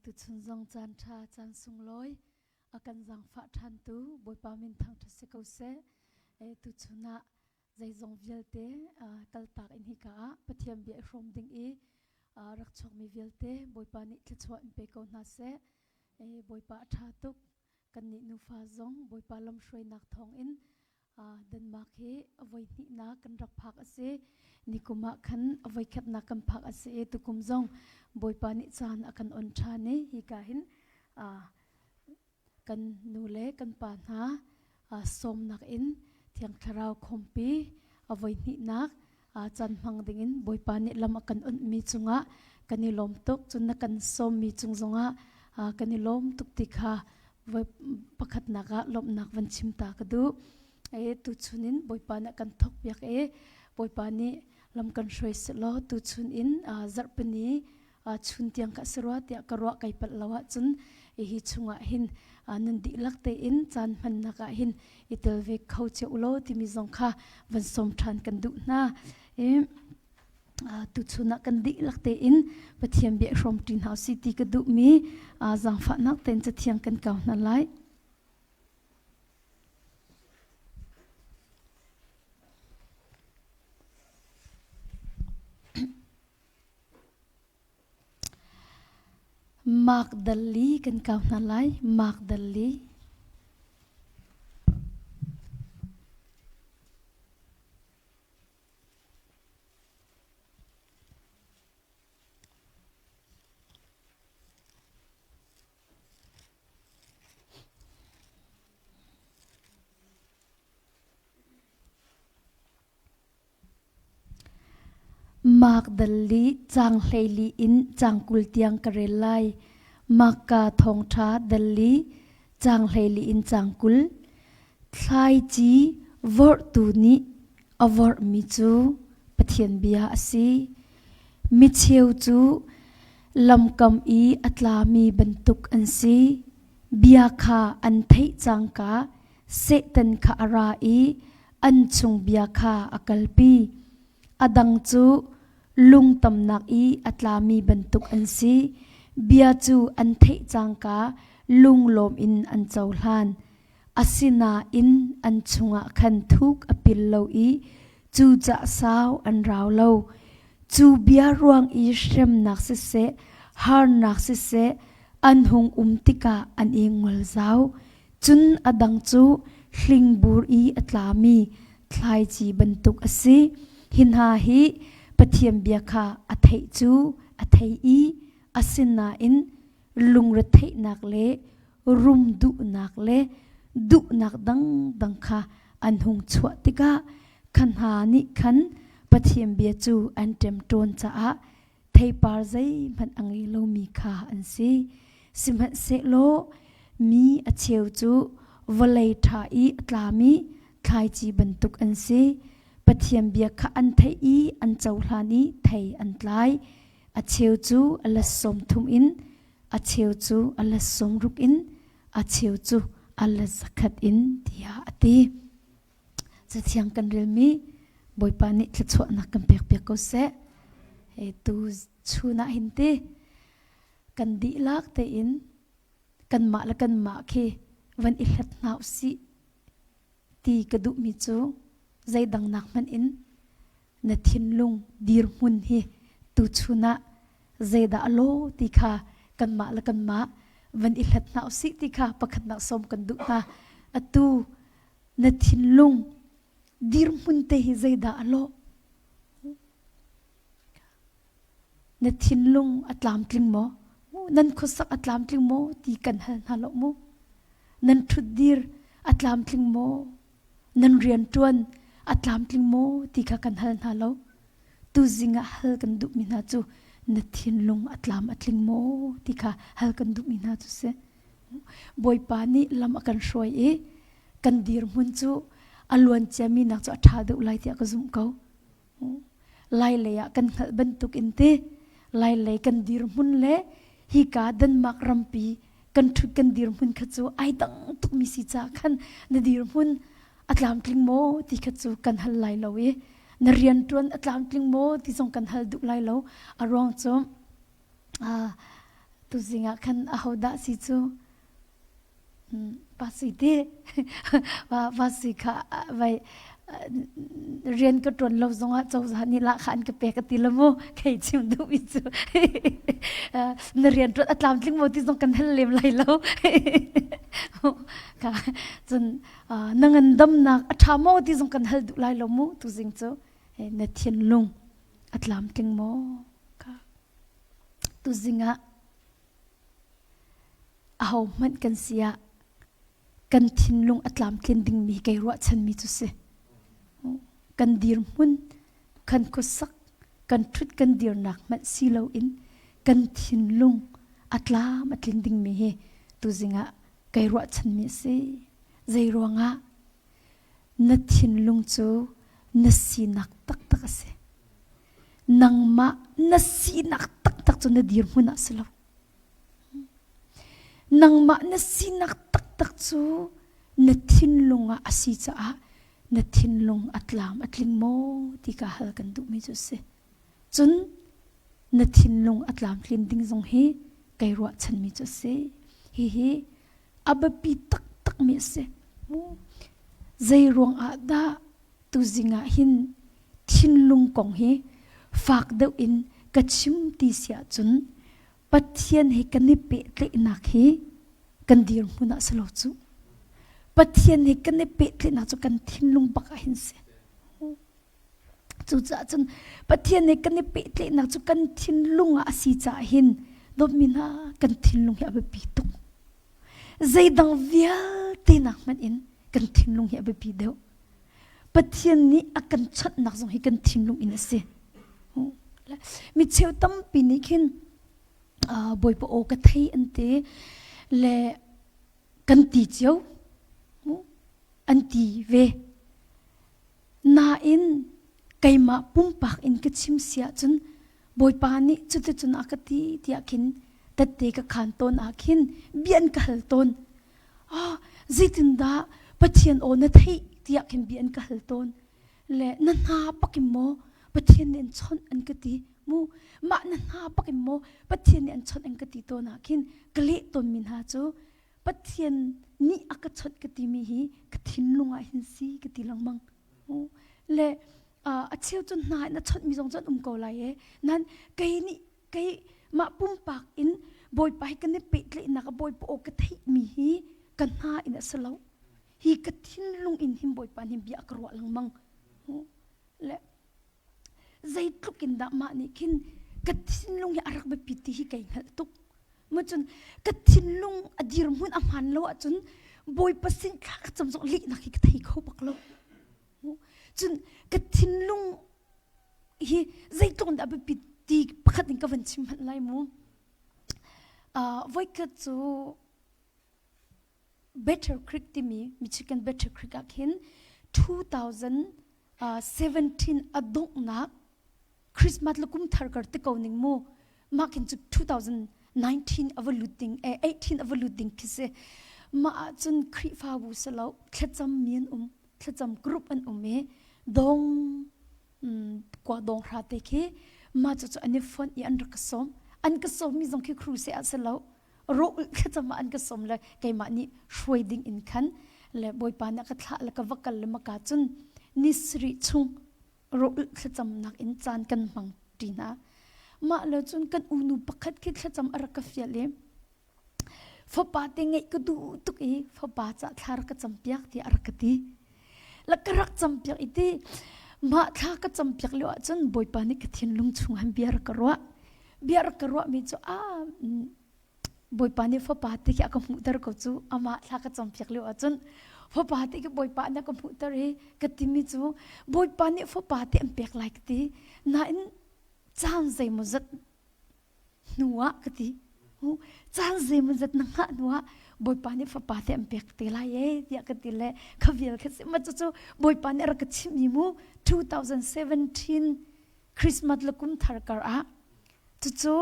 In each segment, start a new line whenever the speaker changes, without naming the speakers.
Tuchun zong caan ṭha caan sunglawi a kan zaangfah ṭhantu Bawipa min thangṭhat si ko seh. Tuchun ah zeizong vialte kaltak in hika ah Pathian bia i hrawm ding i rak chuakmi vialte Bawipa nih thluachuah in pe ko hna seh. Bawipa a ṭha tuk. Kannih nufa zong Bawipa lamhruainak thawngin Denmark hi a voihnihnak kan rak phak a si. Nikum ah khan a voikhatnak kan phak a si i tukum zong Bawipa nih caan a kan on ṭhan i hika hin kan nu le kan pa hna sawmnak in Thiang Thlarau khawmpi a voihnihnak caan hmang dingin Bawipa nih lam a kan onhmi cungah kan i lawm tuk. Cun na kan sawmmi cung zongah kan i lawm tuk ti kha pakhatnak ah lawmhnak van chim ta ka duh. E tuchun in Bawipa nih a kan thawkpiak i Bawipa nih lam kan hruai sehlaw tuchun in zarhpini chun tiang ka si rua tiah ka ruah kai palh lo ahcun hi chungah hin nan dihlak tein caan hmannak ah hin i tel ve kho cio law timi zong kha van sawm ṭhan kan duh hna. Tuchun ah kan dihlak tein Pathian bia hrawm ṭi hna usih ti ka duhmi zaangfahnak tein cathiang kan kau hna lai. Mark Dalli kan kau hna lai. Mark Dalli. Magdali caang 14 in caang 20 tiang ka rel lai. Makka thawngṭha dali caang 14 in caang 20. Thlaici vorhtu nih a vorhmi cu Pathian bia a si. Micheu cu lamkam i a tlami bantuk an si. Bia kha an theih cangka Satan kha a ra i an chung bia kha a kalpi. A dang cu lungtamnak i a tlami bantuk an si. Bia cu an theih cangka lunglawm in an cohlan. Asinain an chungah khan thuk a pil lo i cucah sau an rau lo. Cu bia ruang i hremnak siseh, harnak siseh, an hung um tikah an i ngol zau. Cun a dang cu hlingbur i a tlami thlaici bantuk a si. Hi hna hi Pathian bia kha a theih cu a thei i asinain lungretheihnak le rum duhnak le duhnak dangdang kha an hung chuah tikah kha hna nih khan Pathian bia cu an ṭemṭawn caah theipar zeihmanh a ngei lomi kha an si. Sihmanhsehlaw mi a cheu cu vawlei ṭha i a tlami thlaici bantuk an si. Pathian bia kha an theih i an cohlan i thei an tlai. A cheu cu a let 30 in, a cheu cu a let 60 in, a cheu cu a let 100 in tiah a ti. Cathiang kan relmi Bawipa nih thluachuahnak kan pekpiak ko seh. He tu chun ah hin ti kan dihlak tein kanmah le kanmah khi van i hlat hna usih ti ka duhmi cu zeidang nak hmanh in na thinlung dirhmun hi tuchun ah zeidah a law ti kha kanmah le kanmah van i hlat hna usih ti kha pakhatnak sawm kan duh hna. Atu na thinlung dirhmun te hi zeidah a lawh? Na thinlung a tlamtling maw? Nan khuasak a tlamtling maw ti kan hal hna lo mu. Nan ṭhutdir a tlamtling maw? Nan rianṭuan a tlamtling maw ti kha kan hal hna lo. Tuzing ah hal kan duhmi hna cu na thinlung a tlam a tling maw ti kha hal kan duhmi hna cu si. Bawipa nih lam a kan hruai i kan dirhmun cu a luan ciami nak cu a ṭha deuh lai tiah ka zumh ko. Lai lei ah kan hngalh bantuk in ti lai lei kan dirhmun le hika Denmark rampi kan ṭhut kan dirhmun kha cu ai dang tukmi si caah khan na dirhmun a tlamtling maw ti kha cu kan hal lai lo i na rianṭuan a tlamtling maw ti zong kan hal duh lai lo. A ruang cu. Tuzing ah khan ahodah si cu? Pa sui ti pa sui kha vai rian ka ṭuan lo zongah cozah nih lahkhah an ka pek a ti lo mu kei chim duhmi cu na rian ṭuan a tlamtling maw ti zong kan hal lem lai lo ka cun na ngandamnak a ṭha maw ti zong kan hal duh lai lo mu tuzing cu na thinlung a tlamtling maw ka tuzing ah Ahohmanh kan si ah kan thinlung a tlamtlin dingmi kei ruahchanmi cu si. Kan dirhmun, kan khuasak, kan ṭhut kan dirnak hmanh si loin kan thinlung a tlam a tlin dingmi hi tuzing ah kei ruahchanmi a si. Zei ruangah na thinlung cu na sinak taktak a si. Nangmah na sinak taktak cu na dirhmun ah si lo. Nangmah na sinak taktak cu na thinlung ah a si caah na thinlung a tlam a tling maw ti ka hal kan duhmi cu a si. Cun na thinlung a tlamtlin ding zong hi kai ruahchanmi cu a si. Hihi a biapi taktakmi a si. Zei ruang ah dah tuzing ah hin thinlung kong hi fak deuh in ka chim ti si ahcun Pathian he kan i pehtlaihnak hi kan dirhmun ah si lo cu. Pathian he kan i pehtlaihnak cu kan thinlung bak ah hin si. Cucaah cun Pathian he kan i pehtlaihnak cu kan thinlung ah a si caah hin dawtmi hna kan thinlung hi a biapi tuk. Zeidang vialte nak hmanh in kan thinlung hi a biapi deuh. Pathian nih a kan chawnhnak zong hi kan thinlung in a si. Mi cheu tampi nih khin Bawipa aw ka thei an ti le kan ti cio an ti ve. Nain keimah pumpak in ka chim si ahcun Bawipa nih cuticun a ka ti tiah khin tette ka khaan tawn ah khin bia an ka hal tawn. Ah, zeitindah Pathian aw na theih tiah khin bia an ka hal tawn. Le na hna pak in maw Pathian nih an chawnh an ka ti mu mah na hna pak in maw Pathian nih an chawnh an ka ti tawn ah khin ka leh tawnmi hna cu Pathian nih a ka chawnh ka timi hi ka thinlung ah hin si ka ti lengmang. Le a cheu cu hna in a chawnhmi zong cu an um ko lai e. Nan kei nih kei mah pumpak in Bawipa hi kan i pehtlaihnak a Bawipa aw ka theihmi hi ka hna in a si lo. Hi ka thinlung in hin Bawipa nih bia a ka ruah lengmang. Le zeitluk in dah mah nih khin ka thinlung hi a rak biapi ti hi kai hngalh tuk. Mu cun ka thinlung a dirhmun a hmaan lo ahcun Bawipa sin thla ka cam zong lihnak hi ka thei kho bak lo. Cun ka thinlung hi zeitluk in dah biapi ti pakhat in ka van chim hmanh lai mu. Uh, voikhat cu Better Creek timi Michigan Better Creek ah khin 2017 a donghnak Christmas le kum thar kar te ko ning mu mah khin cu 2019 a va lut ding eh 18 a va lut ding khi si mah ahcun Khrihfabu si lo thlacam mi an um thlacam group an um i dong kwa dong hra te khi mah cu cu an i fonh i an rak ka sawm an ka sawm mi zong khi crusade ah si lo rawh thlacam ah an ka sawm le keimah nih hruai ding in khan le bawipa nih a ka thlah le ka va kal le maka cun ni sarih chung rawh thlacamnak in caan kan hmang ṭi hna mah lo cun kan unu pakhat khi thlacam a rak ka fial i fapa te ngeih ka duh tuk i fapa ca thla rak ka campiak tiah a rak ka ti la ka rak campiak i ti mah thla ka campiak lio ahcun bawipa nih ka thinlung chung han bia rak ka ruah bia rak ka ruahmi cu a Bawipa nih fapa te khi a ka hmuhter ko cu amah thla ka campiak lio ahcun fapa te khi Bawipa nih a ka hmuhter i ka timi cu Bawipa nih fapa te an pek lai ka ti nain caan zeimawzat hnu ah ka ti caan zeimawzat na hngah hnu ah Bawipa nih fapa te an pek te lai e tiah ka ti le kha vial kha si ma cucu Bawipa nih a rak ka chimhmi mu 2017 Christmas le kum thar kar ah cucu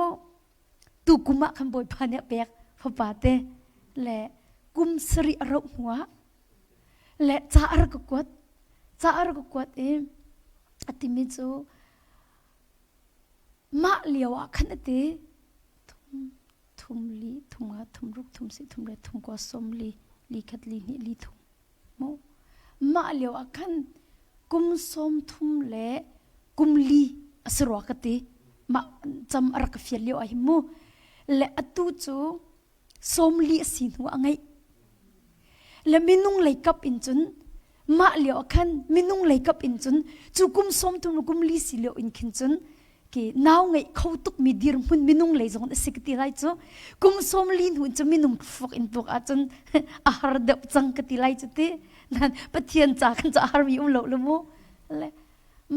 tukum ah khan Bawipa nih a pek fapa te le kum sarih a rauh hnu ah le ca a rak ka kuat ca a rak ka kuat i a timi cu mah lio ah khan a ti thum. Thum li, thum nga, thum ruk, thum si, thum riat, thum kua, som li, li khat, li hnih, li thum. Mu. Mah lio ah khan kum sawm thum le kum li a si rua ka ti. Mah cam a rak ka fial lio ah hin mu. Le atu cu sawmli a si hnu a ngeih. Le minung lei kap in cun mah lio ah khan minung lei kap in cun cu kum sawm thum le kum li si lio in khin cun ki nau ngeih kho tuk mi dirhmun minung lei zong a si ka ti lai cu kum sawm li hnu in cu minung fuak in tuak ahcun a har deuh cang ka ti lai cu ti nan pathian ca kan ca har mi um lo le mu le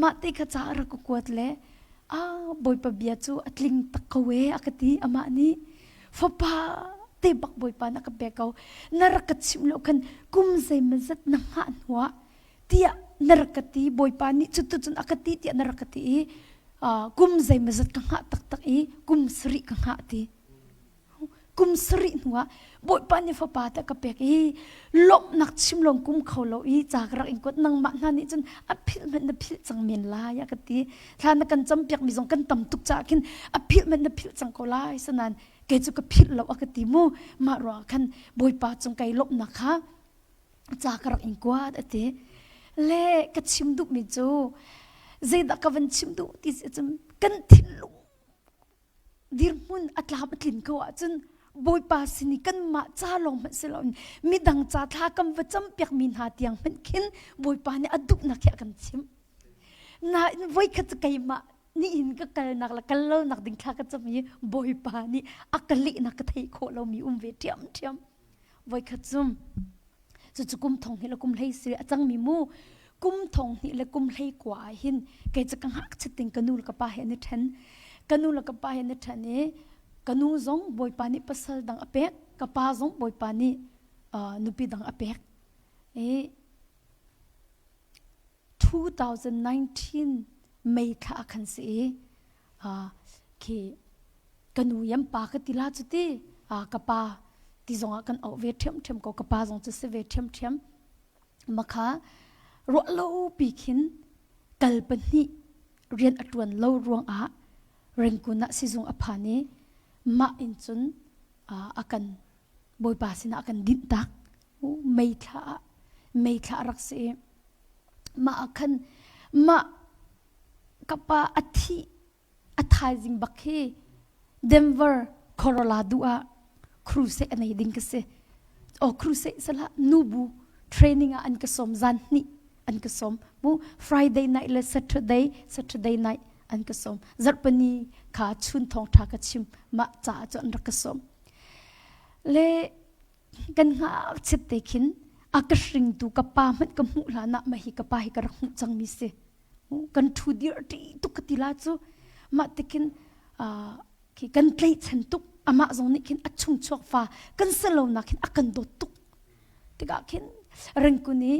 mah te kha ca rak ka kuat le a bawipa bia cu a tling tak ko e a ka ti amah nih fapa te bak bawipa na ka pek ko na rak ka chimh lo khan kum zeimazat na hngah hnuah tiah na rak ka ti bawipa nih cutu cun a ka ti tiah na rak ka ti i kum zeimazat ka hngah taktak i kum sarih ka hngah ti kum sarih hnuah bawipa nih fapa te ka pek i lawmhnak chim lawng kum kho lo i ca ka rak in kuat nangmah hna nih cun a philh hmanh na philh cang men lai a ka ti thla na kan campiak mi zong kan tam tuk caah khin a philh hmanh na philh cang ko lai sanan kei cu ka philh lo a ka ti mu mah ruangah khan bawipa cung kai lawmhnak kha ca ka rak in kuat a ti le ka chim duhmi cu zeidah ka van chim duh ti si cun kan thinlung dirhmun a tlam a tlin ko ahcun Bawipa sin i kanmah ca lawng hmanh si loin midang ca thla kan va campiak mi hna tiang hmanh khin Bawipa nih a duhnak hi a kan chimh. Nain voikhat cu keimah nihin ka kalnak le kal lonak ding thla ka cam i Bawipa nih a ka lehnak ka theih khawh lomi um ve ṭhiamṭhiam. Voikhat cu cucu kum thong hnih le kum hlei si a cangmi mu kum thong hnih le kum hlei kua ah hin kei cu ka ngakchiat ting ka nu le ka pa he an i ṭhen. Ka nu le ka pa he an i ṭhen i ka nu zong Bawipa nih pasal dang a pek, ka pa zong Bawipa nih uh, nupi dang a pek. I 2019 May thla ah khan si i uh, khi ka nu yam pa ka ti la cu ti uh, ka pa ti zong ah kan auh ve ṭhiamṭhiam ko ka pa zong cu si ve ṭhiamṭhiam makha ruah lo pi khin kal pahnih rian a ṭuan lo ruang ah Rengkun ah sizung a phan i mah in cun uh, a kan Bawipa sinah a kan dinh tak mei thla ah mei thla a rak si i mah ah khan mah ka pa a thih a thaizing bak hi Denver Colorado ah crusade a nei ding ka si o crusade salah nubu training ah an ka som zan hnih an ka som mu Friday night le Saturday Saturday night an ka som zarhpani kha chun thong tha ka chim mah caah cu an rak ka som le kan ngakchiat te khin a ka hringtu ka pa hmanh ka hmuh hlan ah mah hi ka pa hi ka rak hmuh cangmi si kan ṭhu dir ṭi tuk ka ti la cu mah te khin khi kan tlaihchan tuk amah zong nih khin a chungchuak fa kan si lonak khin a kan dawt tuk tikah khin rengkun i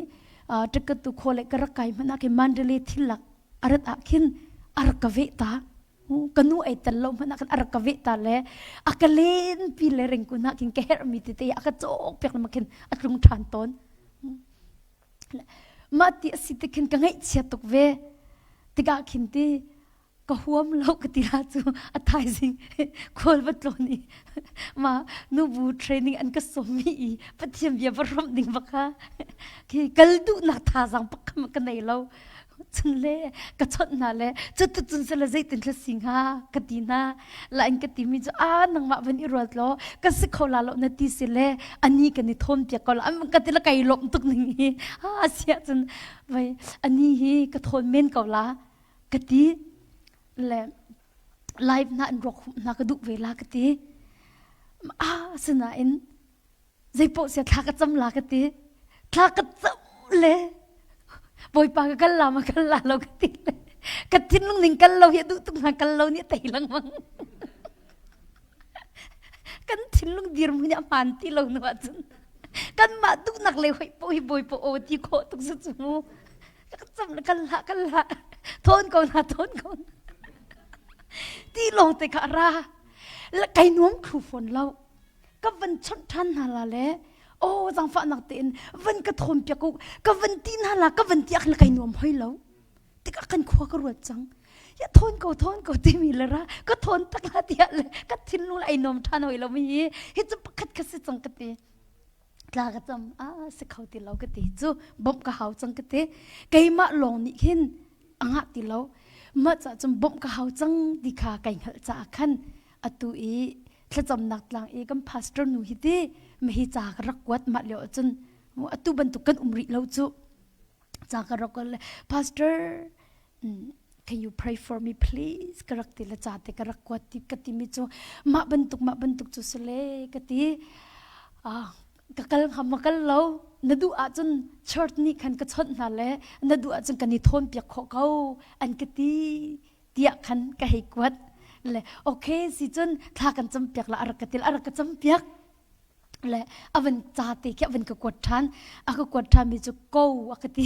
ṭakatu khawle ka rak kai hmanh ah khin Mandalay thil lak a rat ah khin a rak ka veh ta ka nu ei tel lo hmanh ah khan a rak ka veh ta le a ka len pi le rengkun ah khin ka herhmi tete a ka cawk piak le khin a tlung ṭhan tawn mah ti a si ti khin ka ngaihchia tuk ve tikah khin ti ka huam lo ka ti la cu a thaizing khual va tlawn i ma nubu training an ka sawm mi i pathian bia va hrawmh ding va kha khi kal duhnak thazaang pakhat ka nei lo cun le ka chawnh hna le cutu cun sala zeitin thla si hnga ka ti hna la in ka ti mi cu a nangmah van i ruat law ka si kho la lo na ti si le ani kan i thawm piak ko la ka ti la kai lawm tuk ning hi a sia cun vai ani hi ka thawn men ko la ka ti le live na an ruak hna ka duh ve la ka ti a sinain zeipoh sia thla ka cam la ka ti thla ka cam le bawipa ka kal la ma kal la lo ka ti le ka thinlung ning kal lo hi duh tuk hna kal lo nih tei lengmang kan thinlung dirhmun a hmaan ti lo nu ahcun kanmah duhnak le hoi po hi bawipa aw ti khawh tuk su cu mu ka cam le kal hlah kal hlah thawn ko na thawn ko na ti lawng te kha ra kai nuam thlu fawn lo ka van chawnh ṭhan hna la le aw zaangfahnak tein van ka thawn piak u ka van ti hna la ka van ti ah khan kai nuam hoi lo tikah kan khua ka ruat cang. Ya thawn ko thawn ko timi le ra ka thawn tak la tiah le ka thinlung ai nom ṭhan hoi lo mi hi hi cu pakhat kha si cang ka ti. Tla ka cam a si kho ti lo ka ti cu bawmh ka hau cang ka ti. Keimah lawng nih hin a ngah ti lo. Mah ca cun bawmh ka hau cang ti kha kai hngalh caah khan atu i thlacamnak tlang i kan pastor nu hi ti mi hi ca ka rak kuat mah lio ahcun atu bantuk kan um rih lo cu ca ka rak kuat le pastor can you pray for me please ka rak ti le ca te ka rak kuat ti ka ti mi cu mah bantuk mah bantuk cu si le ka ti ka kal hnga ma kal lo na duh ahcun church nih khan ka chawnh hna le na duh ahcun kan i thawn piak khawh ko an ka ti tiah khan ka hei kuat le okay si cun thla kan cam piak la a rak ka til a rak ka cam piak le a van ca te khi a van ka kuat ṭhan a ka kuat ṭhan mi cu ko a ka ti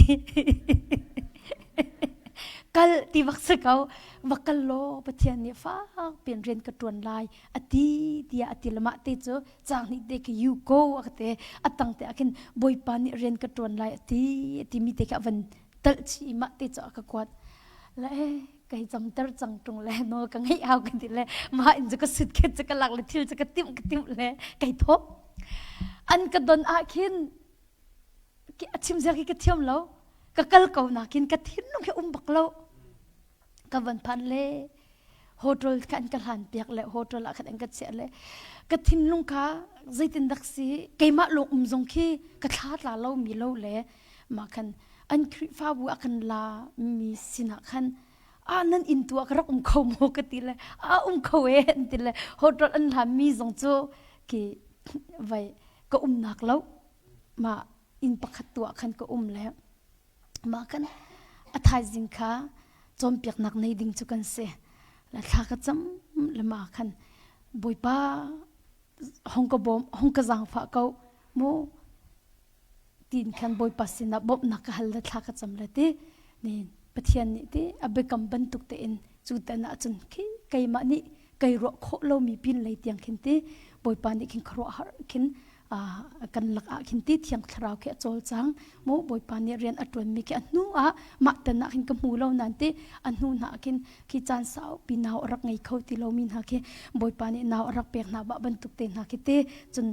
kal ti bak si ko va kal law Pathian nih fak pian rian ka ṭuan lai a ti tiah a ti le mah te cu caang hnih te khi you go a ka ti a tang te ah khin Bawipa nih rian ka ṭuan lai a ti a ti mi te khi a van talh chih i mah te cu a ka kuat le kai camter cang ṭung le nawl ka ngeih hau ka ti le mah in cu ka suitcase cu ka lak le thil cu ka timh ka timh le kai thawh an ka don ah khin a chim zia khi ka thiam lo ka kal ko nakin ka thinlung khi um bak lo ka van phan le hotel kha an ka hlan piak le hotel ah khan an ka chiah le ka thinlung kha zeitin dak si keimah lawng um zong khi ka thla tla lo mi lo le mah khan an Khrihfabu a kan la mi sinah khan a nan inn tu ah ka rak um kho maw ka ti le a um kho e an ti le hotel an hlan mi zong cu ki vai ka umnak lo ma inn pakhat tu ah khan ka um le mah kan a thaizing kha cawnpiaknak nei ding cu kan si la thla ka cam le ma khan bawipa hong ka bawm hong ka zaangfah ko mu tiin khan bawipa sinah bawmhnak ka hal le thla ka cam le ti ni pathian nih ti a biakam bantuk tein cu tan ah cun khi keimah nih kei ruah khawh lomi pin lei tiang khin ti bawipa nih khin khuaruah har khin kan lak ah khin ti thiang thlarau khi a cawlcang mu bawipa nih rian a ṭuanmi khi a hnu ah mah tan ah khin ka hmu lo nan ti a hnu hna khin khi caan saupi nau a rak ngei kho ti lomi hna khi bawipa nih nau a rak pek hna bah bantuk te hna khi ti cun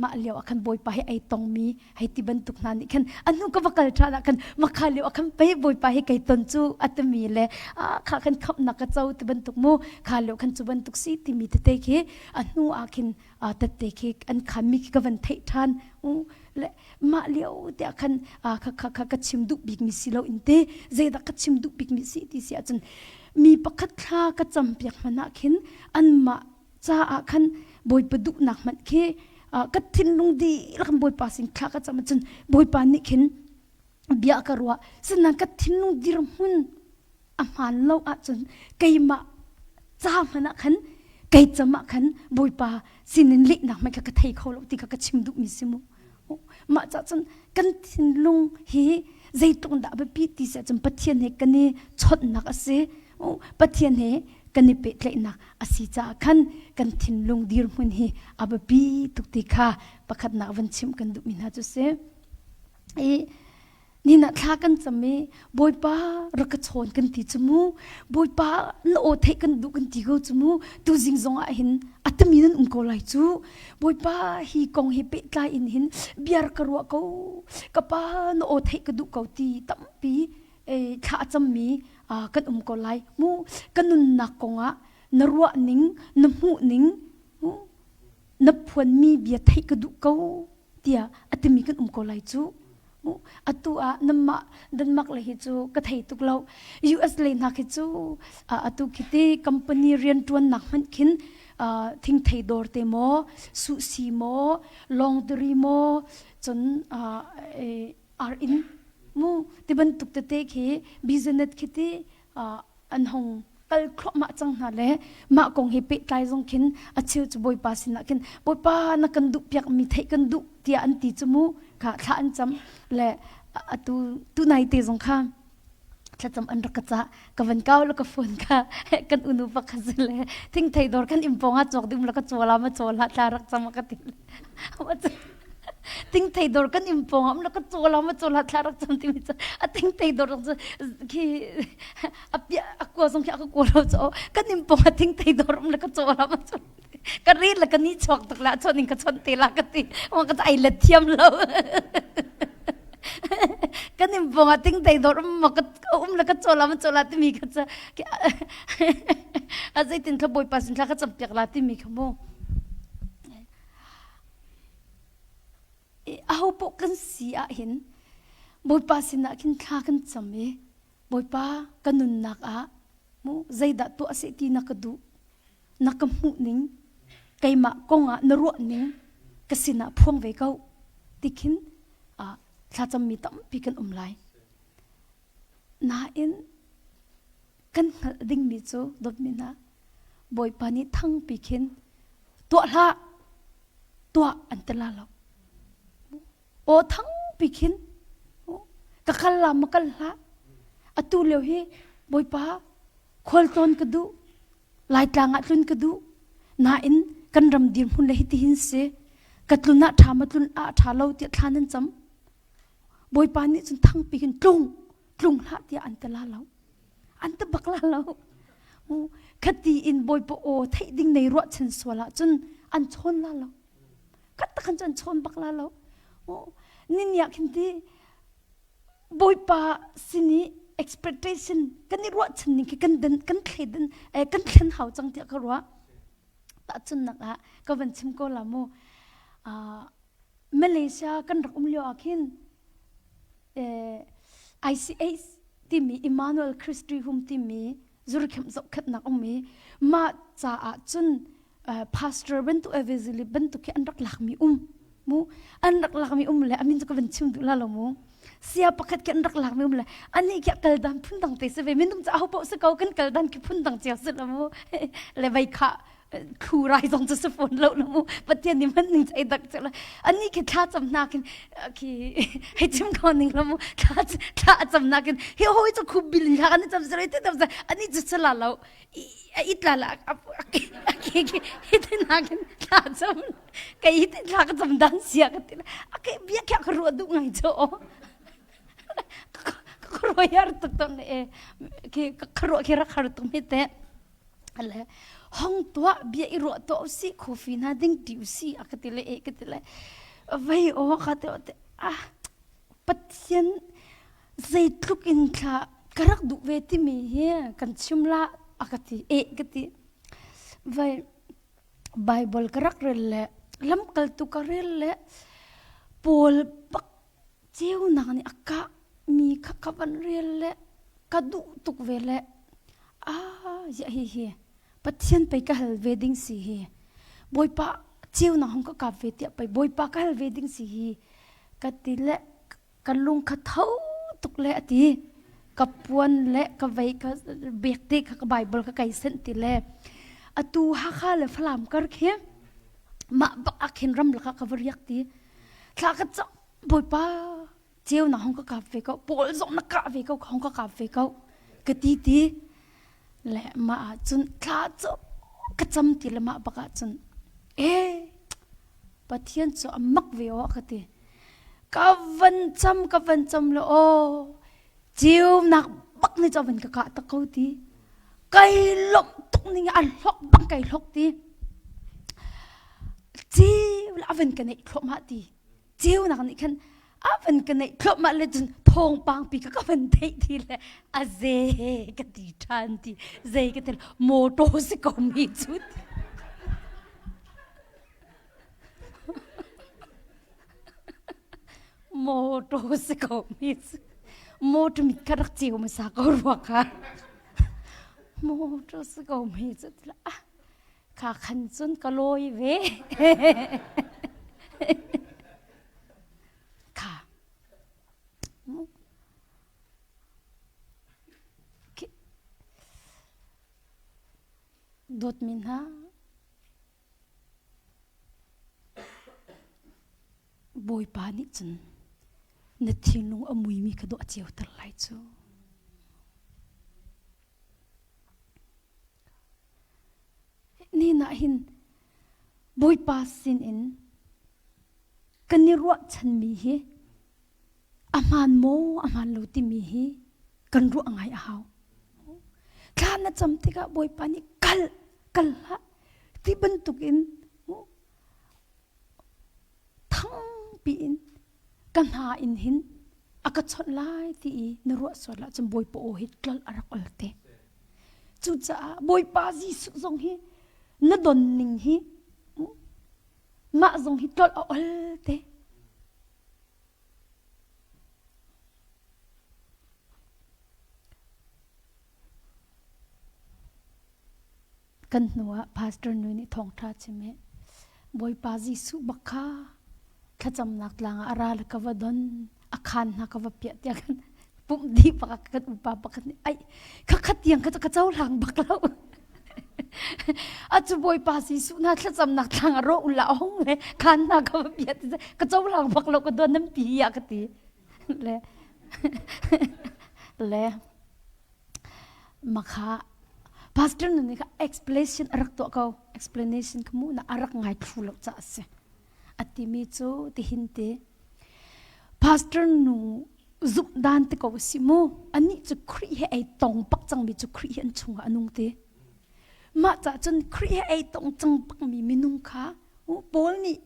mah lio ah khan bawipa hi ei tongmi hei ti bantuk hna nih khan a hnu ka va kal ṭhan ah khan makha lio ah khan pei bawipa hi kei ton cu a timi le kha khan khamhnak ka co ti bantuk mu kha lio khan cu bantuk si timi tete khi a hnu ah khin tette khi an khanmi khi ka van theih ṭhan le mah lio te ah khan kha kha kha ka chim duh bikmi si lo in te zeidah ka chim duh bikmi si ti si ahcun mi pakhat thla ka campiak hmanh ah khin anmah caah khan bawipa duhnak hmanh khi ka thinlung dihlak in bawipa sin thla ka cam ahcun bawipa nih khin bia ka ruah sinain ka thinlung dirhmun a hmaan lo ahcun keimah ca hmanh ah khan kei cam ah khan bawipa sinin lehnak hmanh kha ka thei kho lo ti kha ka chim duhmi si mu mah cah cun kan thinlung hi zeitluk dah a biapi ti si ahcun Pathian he kan i chawnhnak a si Pathian he kan i pehtlaihnak a si caah khan kan thinlung dirhmun hi a biapi tuk ti kha pakhatnak van chimh kan duhmi hna cu si i Nina thla kan cam i Bawipa rak ka chawn kan ti cu mu Bawipa na aw theih kan duh kan ti ko cu mu tuzing zong ah hin a tami nan um ko lai cu Bawipa hi kong hi pehtlai in hin bia ka ruah ko ka pa na aw theih ka duh ko ti tampi thla a cammi kan um ko lai mu ka nunnak kong ah na ruah ning na hmuh ning na phuanmi bia theih ka duh ko tiah a timi kan um ko lai cu atu ah namah Denmark le hi cu ka thei tuk lo US le hna khi cu atu khi ti company rianṭuannak hmanh khin thingthei dawr te maw suhsi maw laundry maw cun ar inn mu ti bantuk tete khi business khi ti an hong kal thluahmah cang hna le mah kong he pehtlai zong khin a cheu cu bawipa sinah khin bawipa na kan duh piak mi theih kan duh tiah an ti cu mu kha thla an cam le atu tunai te zong kha thlacam an rak ka cah ka van kau le ka phone kha kan unu pakhat si le thingthei dawr kan impong ah cawk ding la ka cawla ma cawla thla rak cam ka ti. Ting thei dor kan im pong am la ka chola ma chola thla rak cham timi cu a ting thei dor cu khi a pia a kua zong khi a ka kua lo cho kan im pong a ting thei dor um la ka chola ma chola ka ri la ka ni chuak tuk la chon in ka chon te la ka ti wa ka ai let thiam lo kan im pong a ting thei dor um ma ka um la ka chola ma chola timi ka cha a zeitin kha bawipa sin thla ka cam piak la timi kha mu Aho paoh kan si ahhin Bawipa sinah khin thla kan cam i Bawipa ka nunnak ah mu zeidah tuah seh ti na ka duh na ka hmuh ning keimah kong ah na ruah ning ka sinah phuang ve ko ti khin thlacammi tampi kan um lai. Nain kan hngalh dingmi cu dawtmi hna Bawipa nih thangpi khin tuah hlah tuah an ti la lo. Aw thangpi khin ka kal la ma kal hlah. Atu lio hi Bawipa khualtlawn ka duh Laitlang ah tlun ka duh nain kan ram dirhmun le hitihin si ka tlun ah ṭha ma tlun ah ṭha lo tiah thla nan cam. Bawipa nih cun thangpi hin tlung tlung hlah tiah an ti la lo. An ti bak la lo. Khati in Bawipa aw theih ding nei ruahchan sual ahcun an chawn la lo. Khat tak khan cu an chawn bak la lo. Nin ya khin ti Bawipa sin i expectation kan i ruahchan ning khi kan den kan thleden kan thlen hau cang tiah ka ruah. Tahchunnak ah ka van chim ko la mu. Malaysia kan rak um lio ah khin ICH timi Emmanuel Christi Home timi zurkhem zohkhenhnak um i mah caah cun pastor bantuk evangelist bantuk khi an rak lakmi um mu an rak lakmi um le amin cu ka van chim duh la lo mu sia pakhat khi an rak lakmi um le ani khi kal dan phun dang te si ve minung cu aho paoh si ko kan kal dan khi phun dang cio si lo mu le vei kha khu rai zong cu si fawn lo na mu pathian nih man ning cai dak cu ani khi thla cam na khin khi hei chim ko ning lo mu thla thla cam na khin hi hoi cu khu bil thla kan cam sere te tam ani cu sala lo a itla la a ki ki hi te na khin thla cam kai hi te thla ka cam dan sia ka ti a ke bia kya ka ru du ngai cho ka ro yar tuk ton e ki ka ro khi ra khar tuk mi te le hong tuah bia i ruah tuah usih coffee hna ding ti usih a ka ti le e ka ti le vei aw ka te te ah pathian zeitluk in thla ka rak duh ve timi hi kan chim la a ka ti e ka ti vai bible ka rak rel le lamkaltu ka rel le paul bak ceunak nih a kah mi kha ka van rel le ka duh tuk ve le ah ziah hi hi Pathian pei ka hal ve ding si hi Bawipa ceunak hong ka kap ve tiah pei Bawipa ka hal ve ding si hi ka ti le ka lung kha tho tuk le a ti ka puan le ka vei ka bek te kha ka Bible ka kai senh ti le atu Hakha le Falam kar khi mah bak ah khin ram lakah ka va riak ti thla ka cam bawipa ceu na hong ka kap ve ko pawl zong na kah ve ko hong ka kap ve ko ka ti ti le mah ah cun thla cu ka cam ti le mah bak ah cun e pathian cu a mak ve o ka ti ka van cam ka van cam le o ceunak bak ni cho van ka kah tak ko ti kai lomh tuk ning an hlok bang kai hlok ti ceu la avan ka neih thluahmah ti ceunak nih khan avan ka neih thluahmah le cun thawngpang pi ka ka van theih ti le a ze ka ti ṭhan ti zei ka ti motor si ko mi cu motor si ko mi cu motor mit kha rak ceu hmasa ko rua kha motor si ko mi cu ah Kha khan cun ka lawi ve. Kha. Dawtmi hna, Bawipa nih cun na thinlung a muimi kha dawh a ceuter lai cu. Ni nah hin Bawipa sinin Kan i ruahchanmi hi a hmaan maw a hmaan lo timi hi kan ruah ngai a hau. Thla na cam tikah Bawipa nih kal kal hlah ti bantukin thangpi in ka hna in hin a ka chawnh lai ti i na ruah sual ahcun Bawipa aw hi tlolh a rak ol te. Cucaah Bawipa Jesuh zong hi na don ning hi mah zong hi tlolh a ol te. Kan hnuah pastor nu nih thawngṭha chim i Bawipa Jesuh bak kha thlacamnak tlang ah a ra le ka va don a khaan hna ka va piah tiah kan pumh dih bak kan upa pakhat nih ai khakhat tiang kha ka cohlang bak lo a cu Bawipa Jesuh hna thlacamnak tlang ah rawh ula hong le khaan hna ka va piah ti ka cohlang bak lo ka don nan pi ah ka ti le le Makha pastor nu nih kha explanation a rak tuah ko. Explanation kha mu na a rak ngai thlu lo ca a si. A timi cu tihin ti pastor nu zumh dan te ko si mu. Anih cu Khrih he ei tong pak cangmi cu Khrih hi an chungah a nung ti. Mah ca cun Khrih he ei tong cang bakmi minung kha Paul nih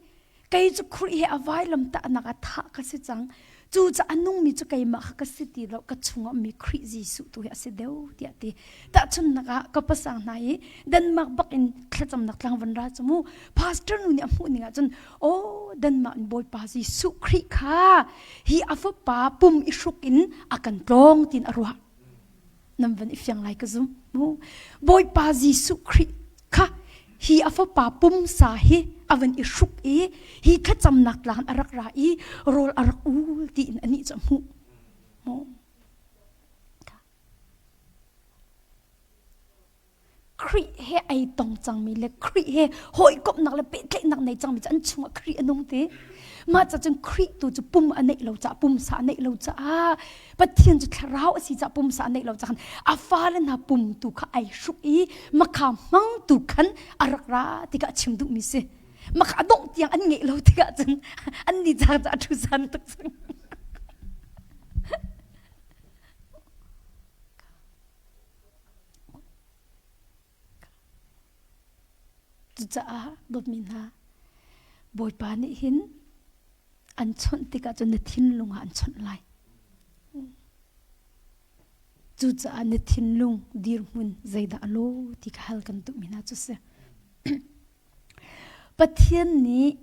Kei cu Khrih he a vailam tahnak ah thah ka si cang. Cu ca a nungmi cu keimah kha ka si ti lo, ka chungah mi Khrih Jesuh tu hi a si deuh tiah ti. Tahchunhnak ah ka pasang hna i Denmark bak in thlacamnak tlang van ra cu mu. Pastor nu nih a hmuh ning ah cun oh Denmark in Bawipa Jesuh Khrih kha hi a fapa pum i hruk in a kan tlawng tiin a ruah. Nan van i fiang lai ka zum. Bawipa Jesuh Khrih kha hi a fapa pumsa hi a van i hruk i hi thlacamnak tlang a rak ra i rawl a rak ul tiin anih cu a hmuh. Khrih he ei tong cangmi le Khrih he hawikomhnak le pehtlaihnak nei cangmi cu an chungah Khrih a nung ti. Mah ca cun Khrih tu cu pum a neih lo caah pumsa a neih lo caah Pathian cu thlarau a si caah pumsa a neih lo caah a fale hna pum tu kha ai hruk i makha hmang tu khan a rak ra tikah a chim duhmi si. Makha a dongh tiang an ngeih lo tikah cun an ni cang cu a ṭhu san tuk cang. Cucaah dawtmi hna, Bawipa nih hin an chawnh tikah cun na thinlung ah an chawnh lai. Cucaah na thinlung dirhmun zeidah a law ti kha hal kan duhmi hna cu si. Pathian nih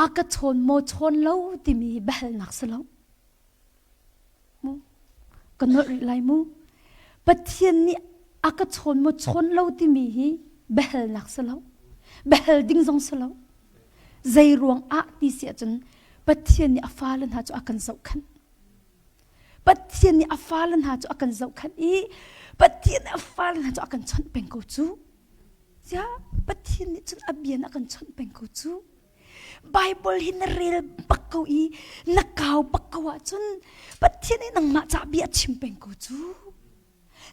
a ka chawn maw chawn lo timi biahalnak si lo. Ka nolh rih lai mu. Pathian nih a ka chawn maw chawn lo timi hi biahalnak si lo. Biahal ding zong si lo. Zei ruang ah ti si ahcun Pathian nih a fale hna cu a kan zohkhanh. Pathian nih a fale hna cu a kan zohkhanh i Pathian nih a fale hna cu a kan chawnh peng ko cu. Sia Pathian nih cun a bia in a kan chawnh peng ko cu. Bible hi na rel bak ko i na kau bak ko ahcun Pathian nih nangmah ca bia a chim peng ko cu.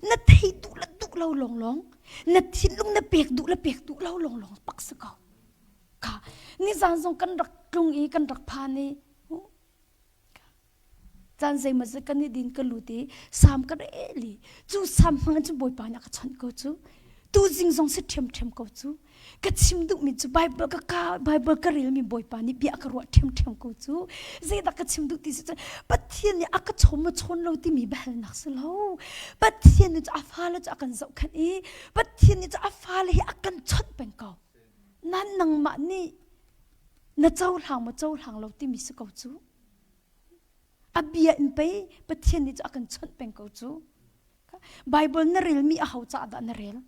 Na thei duh le duh lo lawnglawng, na thinlung na pek duh le pek duh lo lawnglawng pak si ko. Ka nizan zong kan rak tlung i kan rak phan i Caan zeimawzat kan i din ka lut i sam ka rel i cu sam hmang in cun Bawipa nih a ka chawnh ko cu. Tuzing zong si ṭhiamṭhiam ko cu. Ka chim duhmi cu Bible ka ka Bible ka relmi Bawipa nih bia a ka ruah ṭhiamṭhiam ko cu. Zeidah ka chim duh ti si cun Pathian nih a ka chawn maw chawn lo timi biahalnak si lo. Pathian nih cu a fale cu a kan zohkhenh i Pathian nih cu a fale hi a kan chawnh peng ko. Nan nangmah nih na cohlang maw cohlang lo timi si ko cu. A bia in pei Pathian nih cu a kan chawnh peng ko cu. Bible na relmi aho caah dah na rel?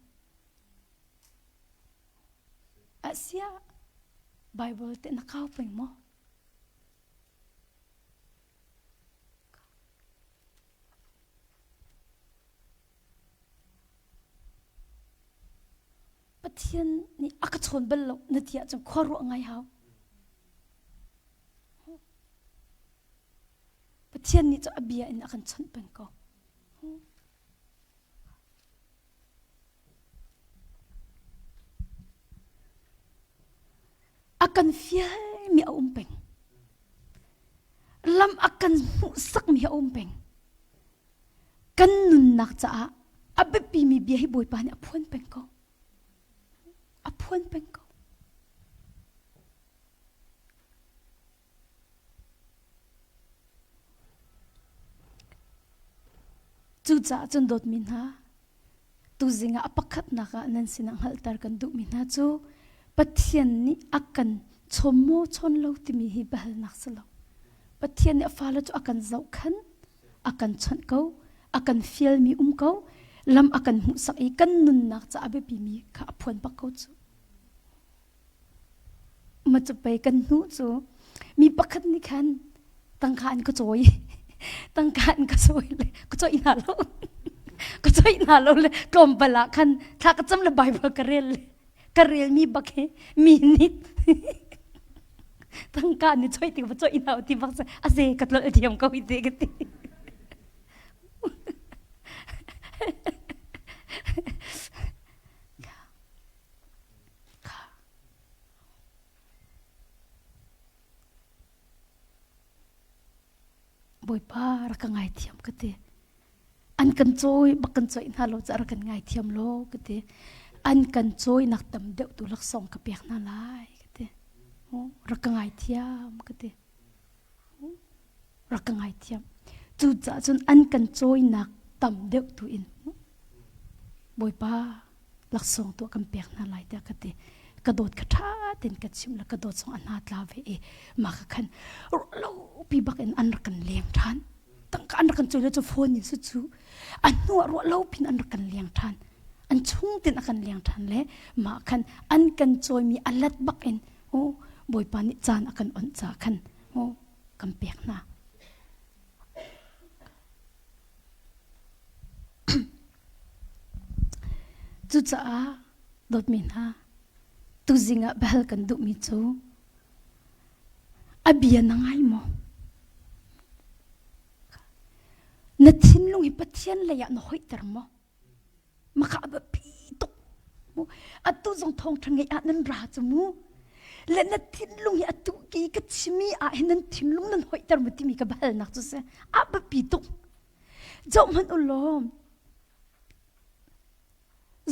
Asia Bible te na kau peng maw? Pathian nih a ka chawn bal lo na ti ahcun khua ruah ngai hau. Pathian nih cu a bia in a kan chawnh peng ko. A kan fialmi a um peng. Lam a kan hmuhsakmi a um peng. Kan nunnak caah a biapimi bia hi Bawipa nih a phuan peng ko. A phuan peng ko. Cucaah cun dawtmi hna, tuzing ah a pakhatnak ah nan sinah hngalhter kan duhmi hna cu Pathian nih a kan chawm maw chawn lo timi hi biahalnak si lo. Pathian nih a fale cu a kan zohkhan, a kan chawnh ko, a kan fialmi um ko, lam a kan hmuhsak i kan nunnak ca a biapimi kha a phuan bak ko cu. Ma cu pei kan hnu cu mi pakhat nih khan tangka an ka cawi tangka an ka cawi le ka cawih hna lo ka cawih hna lo le tlawmpal ah khan thla ka cam le Bible ka rel le ka rel mi bak hi mi nih tangka ni cawih ti va cawih hna ti bak a ze ka tlolh thiam ko hi te ka ti Bawipa rak ka ngaithiam ka ti. An kan cawi bak kan cawih hna lo caah rak kan ngaithiam law ka ti. An kan cawinak tam deuh tu laksawng ka pek hna lai ka ti. Rak ka ngaithiam ka ti. Rak ka ngaithiam. Cucaah cun an kan cawinak tam deuh tu in Bawipa laksawng tuah kan pek hna lai tiah ka ti. Ka dawt kha ṭha tein ka chimh le ka dawt zong a hna tla ve i mah ka khan ruahlopi bak in an rak kan leng ṭhan. Tangka an rak kan cawi le cu phone in su cu a hnu ah ruahlopi in an rak kan leng ṭhan. An chung tein a kan leng ṭhan le mah khan an kan cawimi a let bak in oh Bawipa nih caan a kan onh ca khan oh kan pek hna. Cucaah dawtmi hna, tuzing ah biahal kan duhmi cu a bia na ngai maw? Na thinlung hi Pathian lei ah na hoihter maw? Maka a biapi tuk. Atu zong thawngṭha ngeih ah nan ra cu mu. Le na thinlung hi atu ki ka chimi ah hin nan thinlung nan hoihter mu timi ka biahalnak cu si. A biapi tuk. Zoh hmanh u law,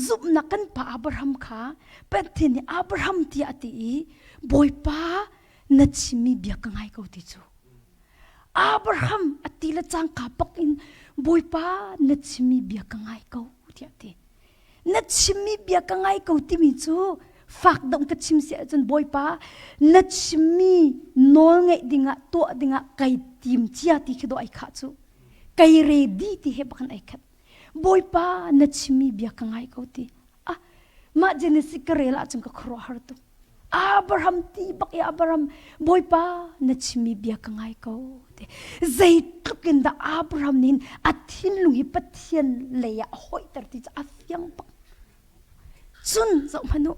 zumhnak kan pa Abraham kha Pathian nih Abraham tiah a ti i Bawipa na chimmi bia ka ngai ko ti cu. Abraham a ti le cangka bak in Bawipa na chimmi bia ka ngai ko tiah a ti. Na chimmi bia ka ngai ko timi cu fak dong ka chim si ahcun Bawipa na chimmi nawl ngeih dingah tuah dingah kai tim cia ti khi dawh ai khah cu. Kai ready ti he bak in ai khat. Bawipa na chimmi bia ka ngai ko ti. Ah mah Genesis ka rel ahcun ka khuaruahhar tuk. Abraham ti bak i Abraham Bawipa na chimmi bia ka ngai ko ti. Zeitluk in dah Abraham nih a thinlung hi Pathian lei ah a hoihter ti cu a fiang bak. Cun zoh hmanh u.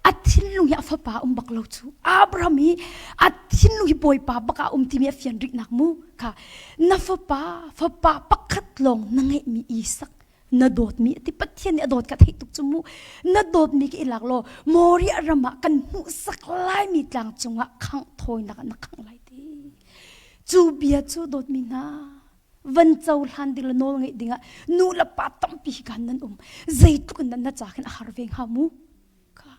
A thinlung hi a fapa um bak lo cu. Abraham hi a thinlung hi Bawipa bak ah um timi a fian rihnak mu kha na fapa fapa pakhat lawng na ngeihmi Isak na dawtmi ati Pathian nih a dawt ka theih tuk cu mu na dawtmi ka i lak law Moriah ram ah kan hmuhsak laimi tlang cungah khangh thawinak ah na khangh lai ti cu bia cu dawtmi hna van cohlan ding le nawl ngeih dingah nu le pa tampi hi kan nan um zeitluk in na ca khin a har ve hnga mu Kha.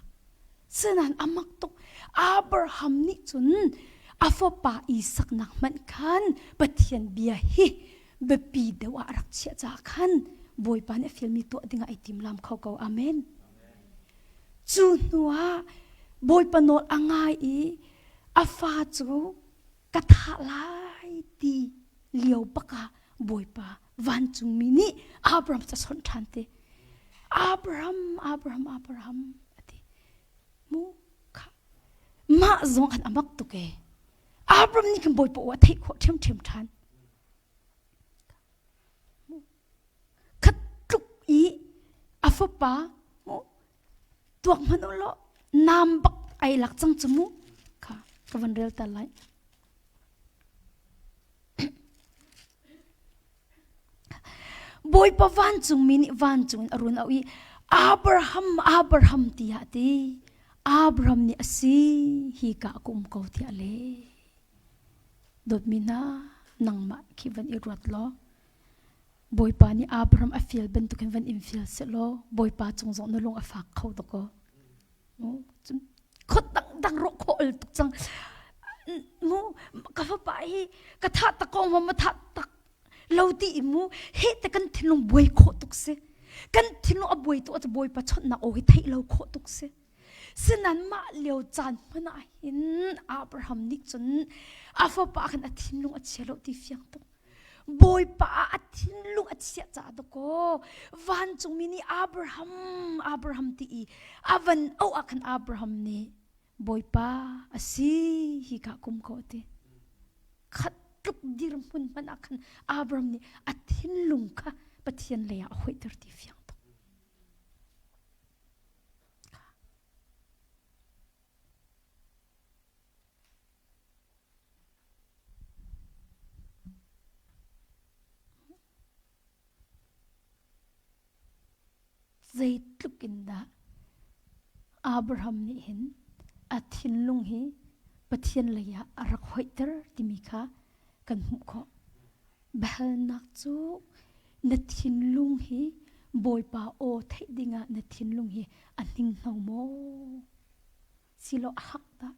Sinain a mak tuk. Abraham nih cun a fapa Isak nak hmanh khan Pathian bia hi biapi deuh ah a rak chiah caah khan Bawipa nih a fialmi tuah dingah ai timlam kho ko. Amen. Cu hnuah Bawipa nawl a ngai i a fa cu ka thah lai ti lio bak ah Bawipa vancungmi nih Abraham cu a chawnh ṭhan te. Abraham, Abraham, Abraham a ti. Mu kha mah zong an amak tuk e. Abraham nih khan Bawipa aw a theih khawh ṭhiamṭhiam ṭhan. Khat tluk i a fapa mu tuak hmanh u law nam bak ai lak cang cu mu kha ka van rel ta lai. Bawipa vancungmi nih vancung in a run auh i Abraham, Abraham tiah a ti. Abraham nih a si, hi ka ka um ko tiah a leh. Dawtmi hna, nangmah khi van i ruat law Bawipa nih Abraham a fial bantukin van in fial sehlaw Bawipa cung zong na lung a fak kho tuk ko. Khot dangdang rawh khawh ol tuk cang. Mu ka fapa hi ka thah tak ko ma ma thah tak lo ti i mu he te kan thinlung buai khawh tuk si. Kan thinlung a buai tu a Bawipa chawnhnak aw hi theih lo khawh tuk si. Sinan mah lio caan hmanh ah hin Abraham nih cun a fapa khan a thinlung a chia lo ti fiang tuk. Bawipa ah a thinlung a chiah caah dakaw vancungmi nih Abraham Abraham ti i a van auh ah khan Abraham nih Bawipa a si hi ka kum ko ti. Khat tluk dirhmun hmanh ah khan Abraham nih a thinlung kha Pathian lei ah a hoihter ti fiang tuk. Zeitluk in dah Abraham nih hin a thinlung hi Pathian lei ah a rak hoihter timi kha kan hmuh khawh. Biahalnak cu na thinlung hi Bawipa aw theih dingah na thinlung hi a hninghno maw? Silo a hak dah?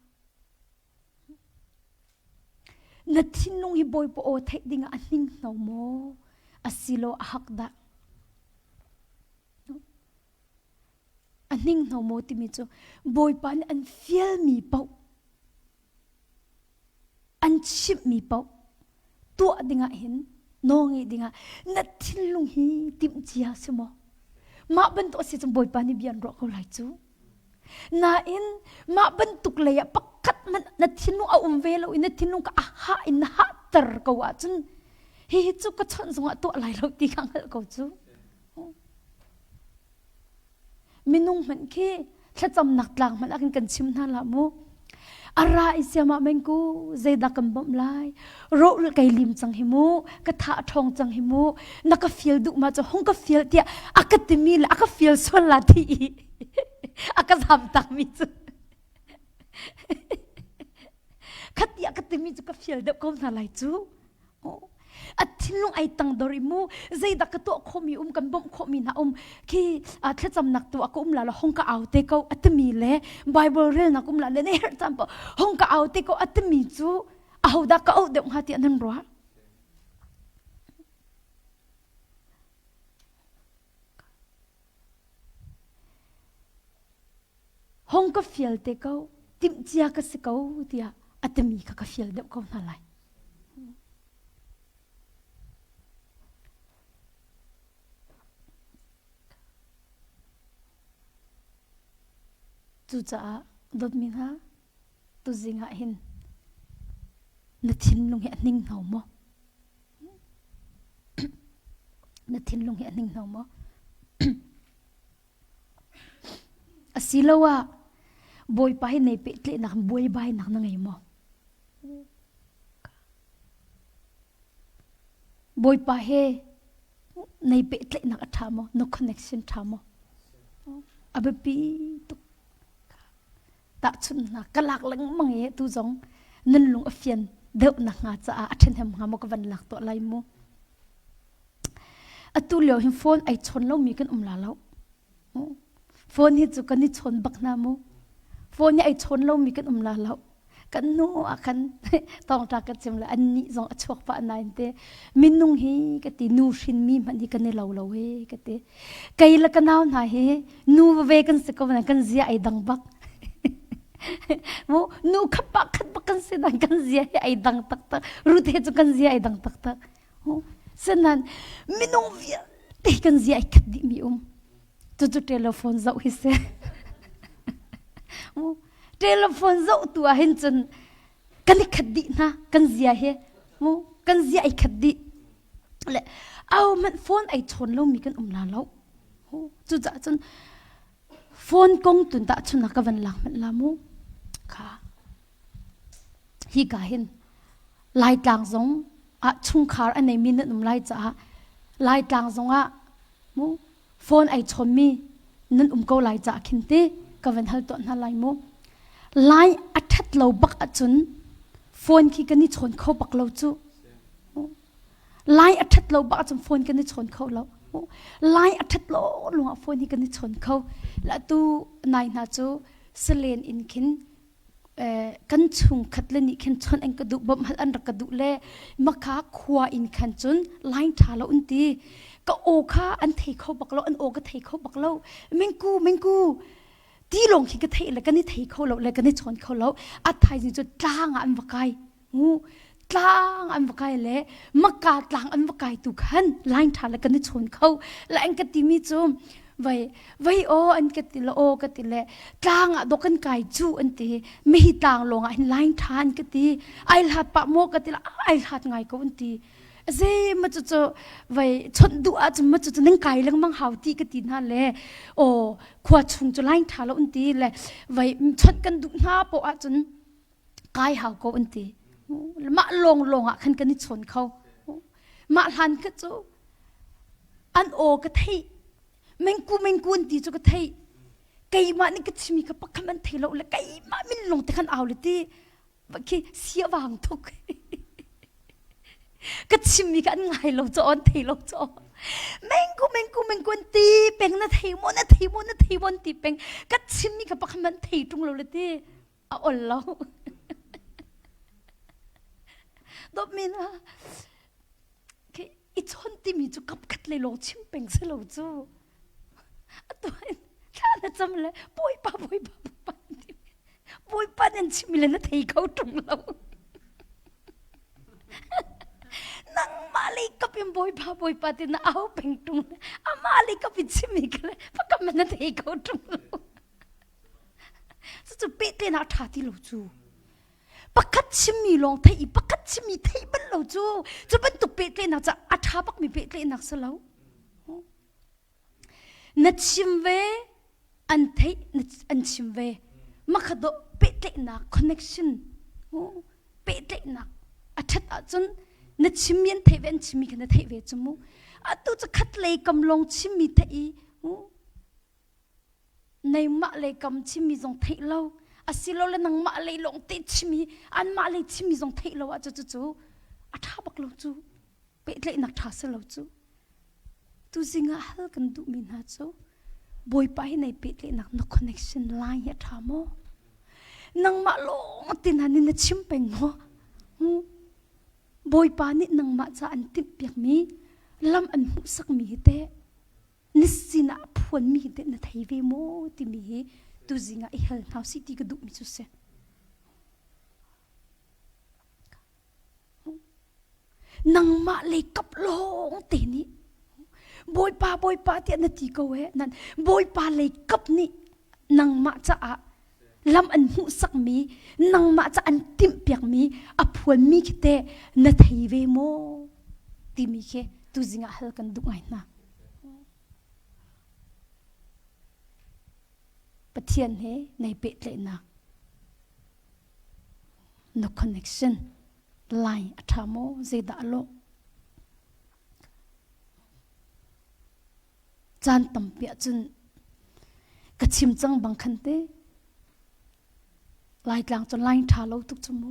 Na thinlung hi Bawipa aw theih dingah a hninghno maw? Asilo a hak dah? A hninghno maw timi cu Bawipa nih an fialmi paoh an chimhmi paoh tuah dingah hin nawlngeih dingah na thinlung hi timhcia si maw? Mah bantuk a si cun Bawipa nih bia an ruah ko lai cu. Nain mah bantuk lei ah pakhat hmanh na thinlung a um ve lo i na thinlung ka a hah in na hahter ko ahcun hihi cu ka chawnh zongah tuah lai lo ti kha hngalh ko cu. Minung hmanh khi thlacamnak tlang hmanh ah khin kan chim hna hlah mu. A ra i siamah men ku zeidah kan bawmh lai? Rawh kai lim cang hi mu, ka tha a ṭhawng cang hi mu, na ka fial duh ma cu hung ka fial tiah a ka timi le a ka fial sual la ti i a ka zam takmi cu khati a ka timi cu ka fial deuh ko hna lai cu. A thinlung ai tang dor i mu zeidah ka tuah khawhmi um kan bawmh khawhmi hna um khi thlacamnak tu ah ka um la la hong ka au te ko a timi le Bible relnak um la le ne herh caan paoh hong ka au te ko a timi cu ahodah ka auh deuh hnga tiah nan ruah? Hong ka fial te ko timhcia ka si ko tiah a timi kha ka fial deuh ko hna lai. Cucaah dawtmi hna, tuzing ah hin na thinlung hi a hninghno maw? Na thinlung hi a hninghno maw? Asiloah Bawipa hi nei pehtlaihnak buaibainak na ngei maw? Bawipa he nei pehtlaihnak a ṭha maw? Na connection ṭha maw? A biapi tuk. Tahchunhnak ka lak lengmang i tu zong nan lung a fian deuh nakhnga caah a ṭhahnem hnga maw ka van lak tuah lai mu. Atu lio hin phone ai chawn lomi kan um la lo. Phone hi cu kan i chawn bak hna mu. Phone hi ai chawn lomi kan um la lo. Kan hnu ah khan tawngṭa ka chim le annih zong a chuak pah nain te minung hi ka ti nu hrinmi hmanh hi kan i lo lo he ka ti. Kei le ka nau hna hi nu ve kan si ko nain kan zia ai dang bak. Mu nu khat pa khat bak kan si nain kan zia hi ai dang taktak. Ruth he cu kan zia ai dang taktak. Sinain minung vialte kan zia ai khat dihmi um. Cucu telephone zoh hi si. Telephone zoh tu ah hin cun kan i khat dih hna kan zia hi mu kan zia ai khat dih. Le au man phone ai chawn lomi kan um la lo. Cucaah cun phone kong tun tah chun ka van lak hmanh la mu. Kha hi ka hin Laitlang zong ah chungkhar a neimi nan um lai caah Laitlang zong ah mu phone ai chawnmi nan um ko lai caah khin ti ka van hal tuah hna lai mu. Lai a ṭhat lo bak ahcun Phone khi kan i chawn kho bak lo cu. Lai a ṭhat lo bak ahcun phone kan i chawn kho lo. Lai a ṭhat lo lungah phone hi kan i chawn kho. La tu nai hna cu salen in khin kan chungkhat le nih khin chawnh an ka duh bawmh hal an rak ka duh le makha khua in khan cun line ṭha lo an ti ka aw kha an thei kho bak lo an aw ka thei kho bak lo mingku mingku ti lawng khi ka theih le kan i thei kho lo le kan i chawn kho lo a thaizing cu tlang ah an va kai ngu tlang an va kai le maka tlang an va kai tu khan line ṭha le kan i chawn kho la an ka timi cu vai vai aw an ka ti le aw ka ti le tlang ah dok kan kai cu an ti mihi tlang lawng ah hin line ṭha an ka ti ai hlat pah maw ka ti le ai hlat ngai ko an ti zei ma cu cu vai chawnh duh ahcun ma cu cu nan kai lengmang hau ti ka ti hna le aw khua chung cu line ṭha lo an ti le vai chawnh kan duh hna poh ahcun kai hau ko an ti mah lawng lawng ah khan kan i chawn kho mah hlan kha cu an aw ka theih mengku mengku an ti cu ka theih keimah nih ka chimi kha pakhat an thei lo le keimah min lawng te khan au le ti khi sia vang tuk ka chimmi kha an ngai lo cho an thei lo cho mengku mengku mengku an ti peng na thei mo na thei mo na thei mo an ti peng ka chimmi kha pakhat an thei tung lo le ti a ol lo dawtmi na i chon timi cu kap khat le lawng chim peng si lo cu atu thla na cam le bawipa bawipa bawipa bawipa nan chimmi le na thei kho ṭung lo nangmah lei kap in bawipa bawipa ti na au peng ṭung amah lei kap in chimmi kha le pakam na thei kho ṭung lo Cucu pehtlaihnak a ṭha ti lo cu. Pakhat chimmi lawng theih i pakhat chimmi theih bal lo cu cu bantuk pehtlaihnak cu a ṭha bakmi pehtlaihnak si lo. Na chim ve, an theih, an chim ve. Makha dawh pehtlaihnak connection pehtlaihnak a ṭhat ahcun na chimmi an theih ve, an chimmi kha na theih ve cu mu. Atu cu khat lei kam lawng chimmi theih i Neimah lei kam chimmi zong theih lo asilole nangmah lei lawng te chimmi anmah lei chimmi zong theih lo ah cu cu a ṭha bak lo cu pehtlaihnak ṭha si lo cu tuzing ah hal kan duhmi hna cu Bawipa hi nei pehtlaihnak na connection line hi a ṭha maw nangmah lawng te hna nih na chim peng maw Bawipa nih nangmah ca an timhpiakmi lam an hmuhsakmi hi teh na sinah phuanmi hi teh na thei ve maw timi hi tuzing ah i hal hna usih ti ka duhmi cu si. Nangmah lei kap lawng te nih Bawipa Bawipa tiah na ti ko eh nan Bawipa lei kap nih nangmah caah lam an hmuhsakmi nangmah ca an timhpiakmi a phuanmi khi teh na thei ve maw timi khi tuzing ah hal kan duh ngai hna. Pathian he nei pehtlaihnak na connection line a ṭha maw zeidah a lawh caan tampi ahcun ka chim cang bang khan te Laitlang cu line ṭha lo tuk cu mu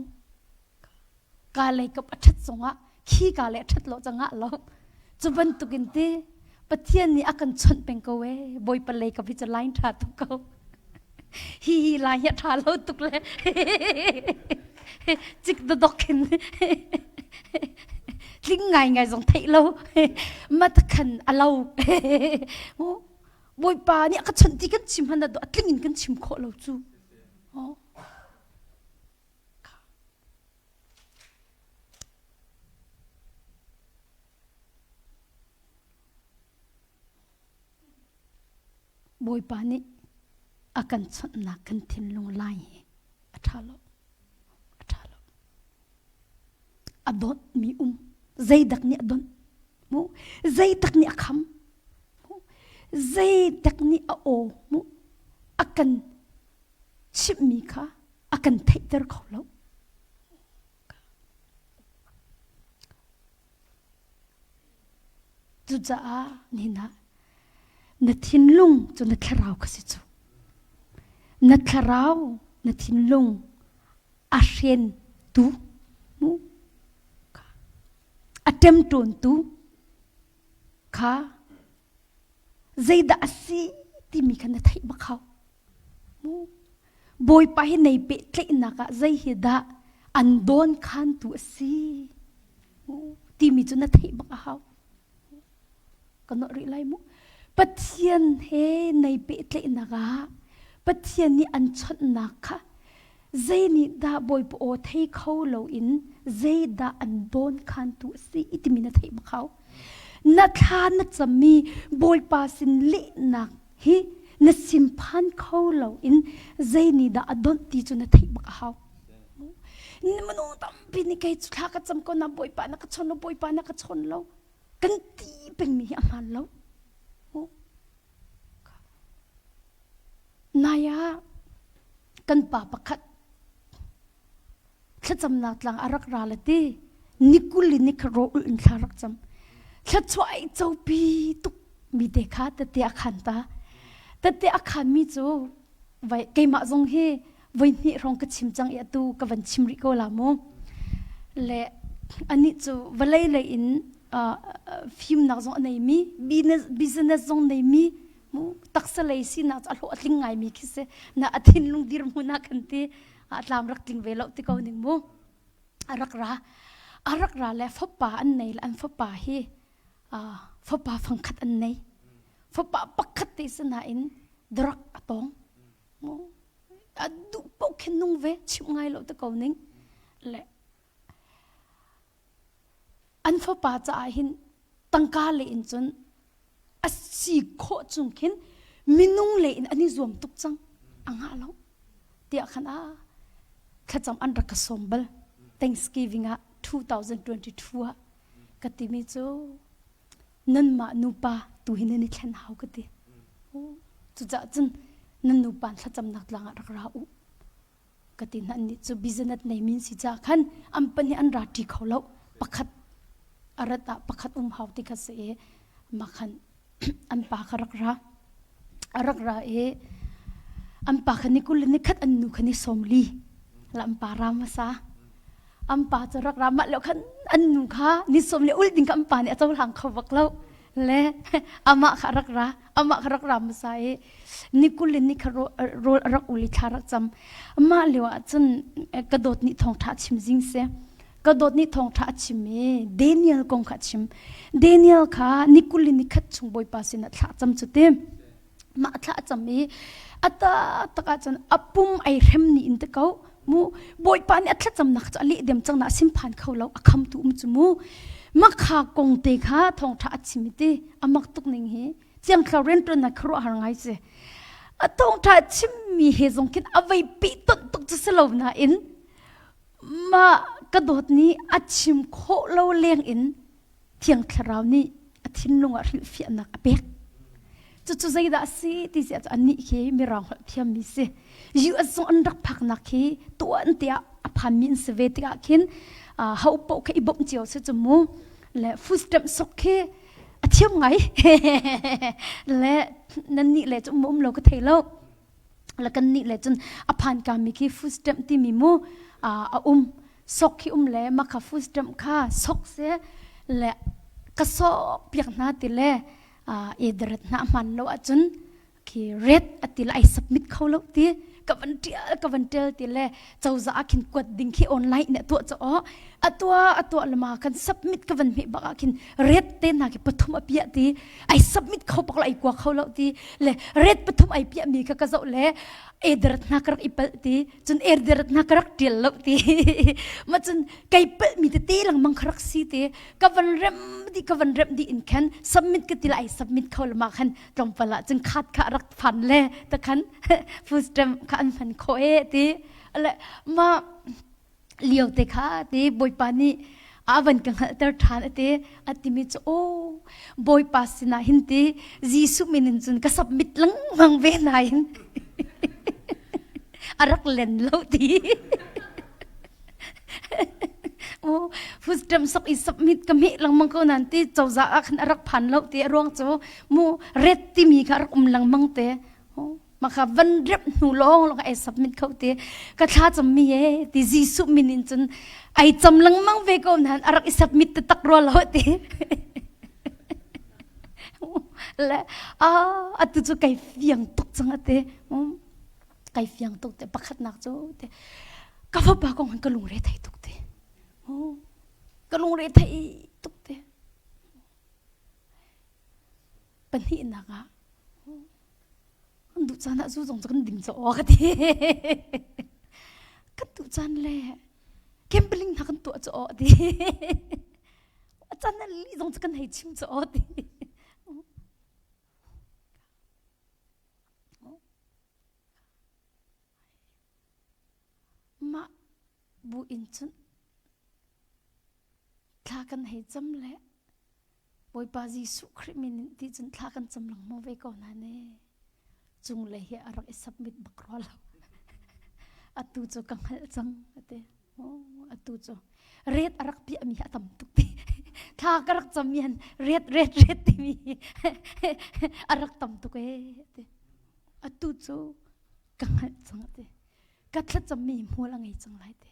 ka lei kap a ṭhat zongah khi ka le a ṭhat lo cangah lo cu bantukin ti Pathian nih a kan chawnh peng ko ee Bawipa lei kap hi cu line ṭha tuk ko hi hi lai hi a ṭha lo tuk le cik dodok in tling ngai ngai zong theih lo matakhan a lo Bawipa nih a ka chawnh ti kan chim hmanh ah a tling in kan chim khawh lo cu Bawipa nih a kan chawnhnak kan thinlung lai hi a ṭha lo. A ṭha lo. A donhmi um. Zeidak nih a donh? Mu. Zeidak nih a kham? Mu. Zeidak nih a aw? Mu. A kan chimhmi kha a kan theihter kho lo. Cucaah nihin ah na thinlung cu na thlarau kha si cu. Na thlarau, na thinlung a hrentu. A ṭemṭawntu kha zeidah a si timi kha na theih bak hau. Bawipa hi nei pehtlaihnak ah zei hi dah an dawn khantu a si timi cu na theih bak a hau. Ka nawh rih lai mu. Pathian he nei pehtlaihnak ah Pathian nih an chawnhnak kha zei nih dah Bawipa aw thei kho loin zeidah an dawn khantu a si timi na theih bak hau. Na thla na cammi Bawipa sin lehnak hi na sim phan kho loin zei nih dah a donh ti cu na theih bak a hau. Minung tampi nih kei cu thla ka cam ko na Bawipa na ka chawn lo Bawipa na ka chawn lo kan ti pengmi hi a hmaan lo. Nai ah kan pa pakhat thlacamnak tlang a rak ra le ti nikul in nikhat ro ulh in thla rak cam thluachuah ai copi tuk mi te kha tete a khan ta tete a khan mi cu vai keimah zong hi voi hnih hrawng ka chim cang i atu ka van chim rih ko la mu le anih cu vawlei lei in fimnak zong a nei mi business zong nei mi mu taksa lei sinak cu a hlawh a tling ngai mi khi si na a thinlung dirhmun ah kan ti a tlam rak tling ve lo ti ko ning mu a rak ra a rak ra le fapa an nei le an fapa hi fapa fangkhat an nei fapa pakhat te sinain drug a tong mu a duh paoh khin nung ve chim ngai lo te ko ning le An fapa caah hin tangka lei in cun a si khawh chung khin minung lei in an i zuam tuk cang a ngah lo tiah khan a thlacam an rak ka sawm bal Thanksgiving ah 2022 ah ka timi cu nanmah nupa tu hi nan i thlen hau ka ti cucaah cun nan nupa thlacamnak tlang ah rak ra u Ka ti hna nih cu business nei min si ca khan an pahnih an ra ṭi kho lo. Pakhat a rat ah pakhat um hau ti kha si i mah khan an pa kha rak ra. A rak ra i an pa kha ni 20 le ni khat an nu kha ni 40 la an pa ra hmasa. An pa cu rak ra mah lio khan an nu kha ni sawm le ul ding kha an pa nih a cohlang kho bak lo. Le amah kha rak ra amah kha rak ra hmasa i ni kul in ni kha rawl a rak ul i thla rak cam mah lio ah cun ka dawt nih thawngṭha a chim zing si ka dawt nih thawngṭha a chim i Daniel kong kha a chim Daniel kha ni kul in ni khat chung Bawipa sinah thla cam cu ti mah thla a cam i a tak ah cun a pum ai hrem ni in te ko mu Bawipa nih a thlacamnak cu a leh dem cang na a sim phan kho lo a khamtu um cu mu makha kong te kha thawngṭha a chim i ti a mak tuk ning hi Thiangthlarau rianṭuannak khuaruahhar ngai si. A thawngṭha chimmi he zong khin a vei pi tonh tuk cu si lo nain mah ka dawt nih a chim khawh lo leng in Thiang Thlarau nih a thinlung ah hrilhfiahnak a pek. Cucu zeidah a si ti si ahcun anih khi mirang holh thiammi si. US zong an rak phaknak khi tuan tiah a phanmi an si ve tikah khin ho paoh kha i bawmh cio si cu mu. Le food stamp sok khi a thiam ngai le nan nih le cu um lo ka thei lo le kan nih le cun a phan ka mi khi food stamp timi mu a um sok khi um le makha food stamp kha sok se le ka sok piak hna ti le edret hna hman lo ahcun khi red ati la ai submit kho lo ti ka van tial ka van tel ti le cozah ah khin kuat ding khi online ne tuah cho atua atua lama kan submit ka van hme bak ah khin red te na ki pathum apia ti ai submit kho pak lo ai kwa kho lo ti le red pathum ai pia mi ka ka zo le ederat na ka rak ipal ti cun ederat na ka rak tial lo ti ma cun kai pal mi te te langmang ka rak si ti ka van rem di ka van rem di in khan submit ka ti la ai submit kho lama khan tlawmpal ah cun khat kha rak phan le ta khan food stamp kha an hman khawh e ti le ma lio te kha ti bawipa nih a van ka hngalhter ṭhan ati atimi cu o bawipa sinah hin ti Jesuh min in cun ka submit lengmang ve nain a rak len lo ti Oh, food sok i submit ka meh lengmang ko nan ti cozah ah khan a rak phan lo ti a ruang cu mu ret timi kha a rak um lengmang te. Oh. Mah kha van remh hnu lawng lawng ai submit kho ti. Ka thla cammi e ti Jesuh min in cun ai cam lengmang ve ko nain a rak i submit taktak rua lo ti. Le a atu cu kai fiang tuk cang ate. Kai fiang tuk te pakhatnak cu te. Ka fapa kong hin ka lungre thei tuk te. Ka lungre thei tuk te. Pahnihnak ah kan duh caan ah zu zong cu kan ding caw ka ti. Kan duh caan le gambling hna kan tuah caw ti. A caan ah lih zong cu kan hei chim caw ti. Mah bu in cun thla kan hei cam le Bawipa Jesuh Khrih min in ti cun thla kan cam lengmang ve ko hna ne. Cunglei hi a rak i submit bak rua lo. Atu cu ka hngalh cang ati. Atu cu ret a rak piahmi hi a tam tuk ti. Thla ka rak cammi han ret ret ret timi a rak tam tuk ee ati. Atu cu ka hngalh cang ati. Ka thlacammi hmual a ngei cang lai ti.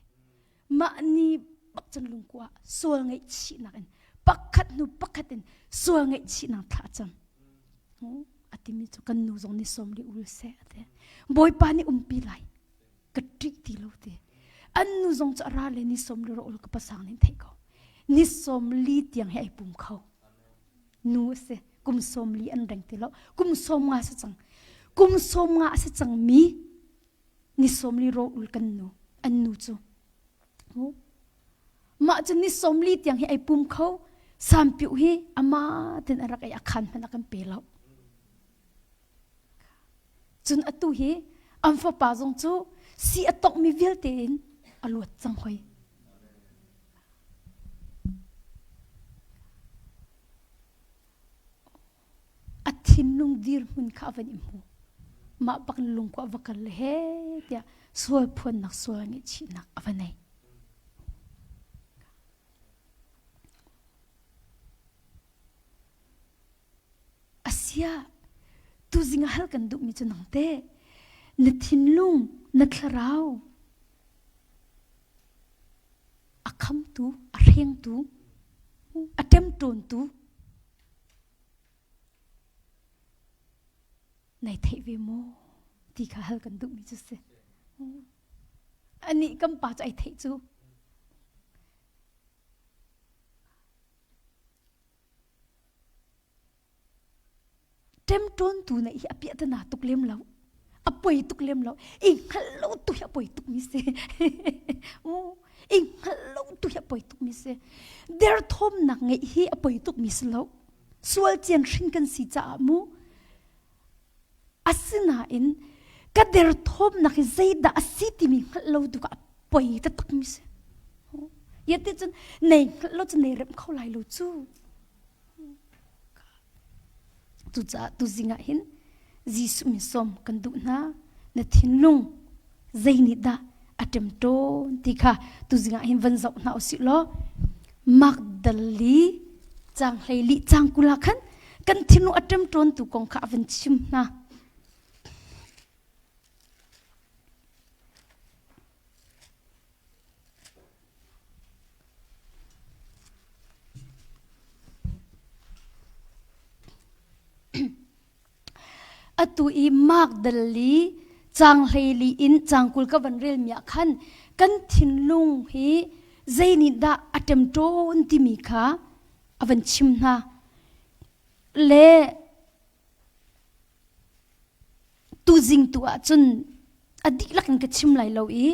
Mah ni bak cun lungkua sual ngaihchihnak in pakhat hnu pakhat in sual ngaihchihnak thla a cam. A timi cu kan nu zong nih sawm li ul seh a ti. Bawipa nih umpi lai. Ka ṭih ti lo ti. An nu zong cu a ra le ni sawm li ro ul ka pasang nih theih ko. Ni sawm li tiang hi ai pum kho. Nu a si. Kum sawm li an reng ti lo. Kum sawm nga si cang. Kum sawm nga a si cang mi ni sawmli ro ul kan nu an nu cu mah cu ni sawmli tiang hi ai pum kho sampiu hi ama tin a rak ei a khan hmanh a kan pe lo cun atu hi an fapa zong cu si a tongmi vialte in a luat cang hoi A thinlung dirhmun kha a van i hmu. Mah bak in lungkua va kal le he tiah sual phuannak sual ngaihchihnak a va nei. Asia, tuzing ah hal kan duhmi cu nang te, na thinlung, na thlarau, a khamtu, a hrengtu, a ṭemṭawntu, Nai theih ve maw ti kha hal kan duhmi cu si. Anih kan pa cu ai theih cu. Ṭemṭawntu na hi a piahtana tuk lem lo. A poi tuk lem lo. I hngalh lo tu hi a poi tukmi si. I hngalh lo tu hi a poi tukmi si. Derthawmnak ngeih hi a poi tukmi si lo. Sual cian hrin kan si caah mu. Asinain ka derthawmnak hi zeidah a si timi hngalh lo tu kha a poi taktakmi si. Yet cun nei hngalh lo cu nei remh kho lai lo cu. Cucaah tuzing ah hin Jesuh min sawm kan duh hna. Na thinlung zei nih dah a ṭemṭawn ti kha tuzing ah hin van zoh hna usih law Magdali caang 12 caang 20 ah khan kan thinlung a ṭemṭawntu kong kha a van chim hna. Atu i Mark dal li caang 14 in caang 20 ka van relmi ah khan kan thinlung hi zei nih dah a ṭemṭawn timi kha a van chim hna. Le Tuzing tu ahcun a dihlak in ka chim lai lo i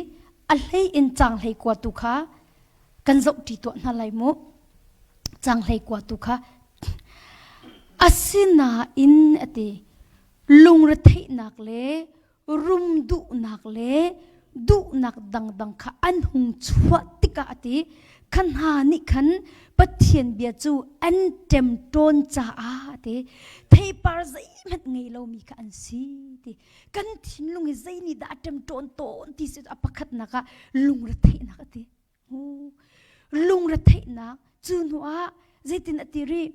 a hlei in caang 19 tu kha kan zohṭi tuah hna lai mu. Caang 19 tu kha asinain a ti lungretheihnak le rum duhnak le duhnak dangdang kha an hung chuah tikah a ti kha hna nih khan Pathian bia cu an ṭemṭawn caah a ti theipar zeihmanh ngei lomi kha an si ti kan thinlung hi zei nih dah a ṭemṭawn tawn ti si a pakhatnak ah lungretheihnak a ti lungretheihnak cu hnu ah zeitin a ti rih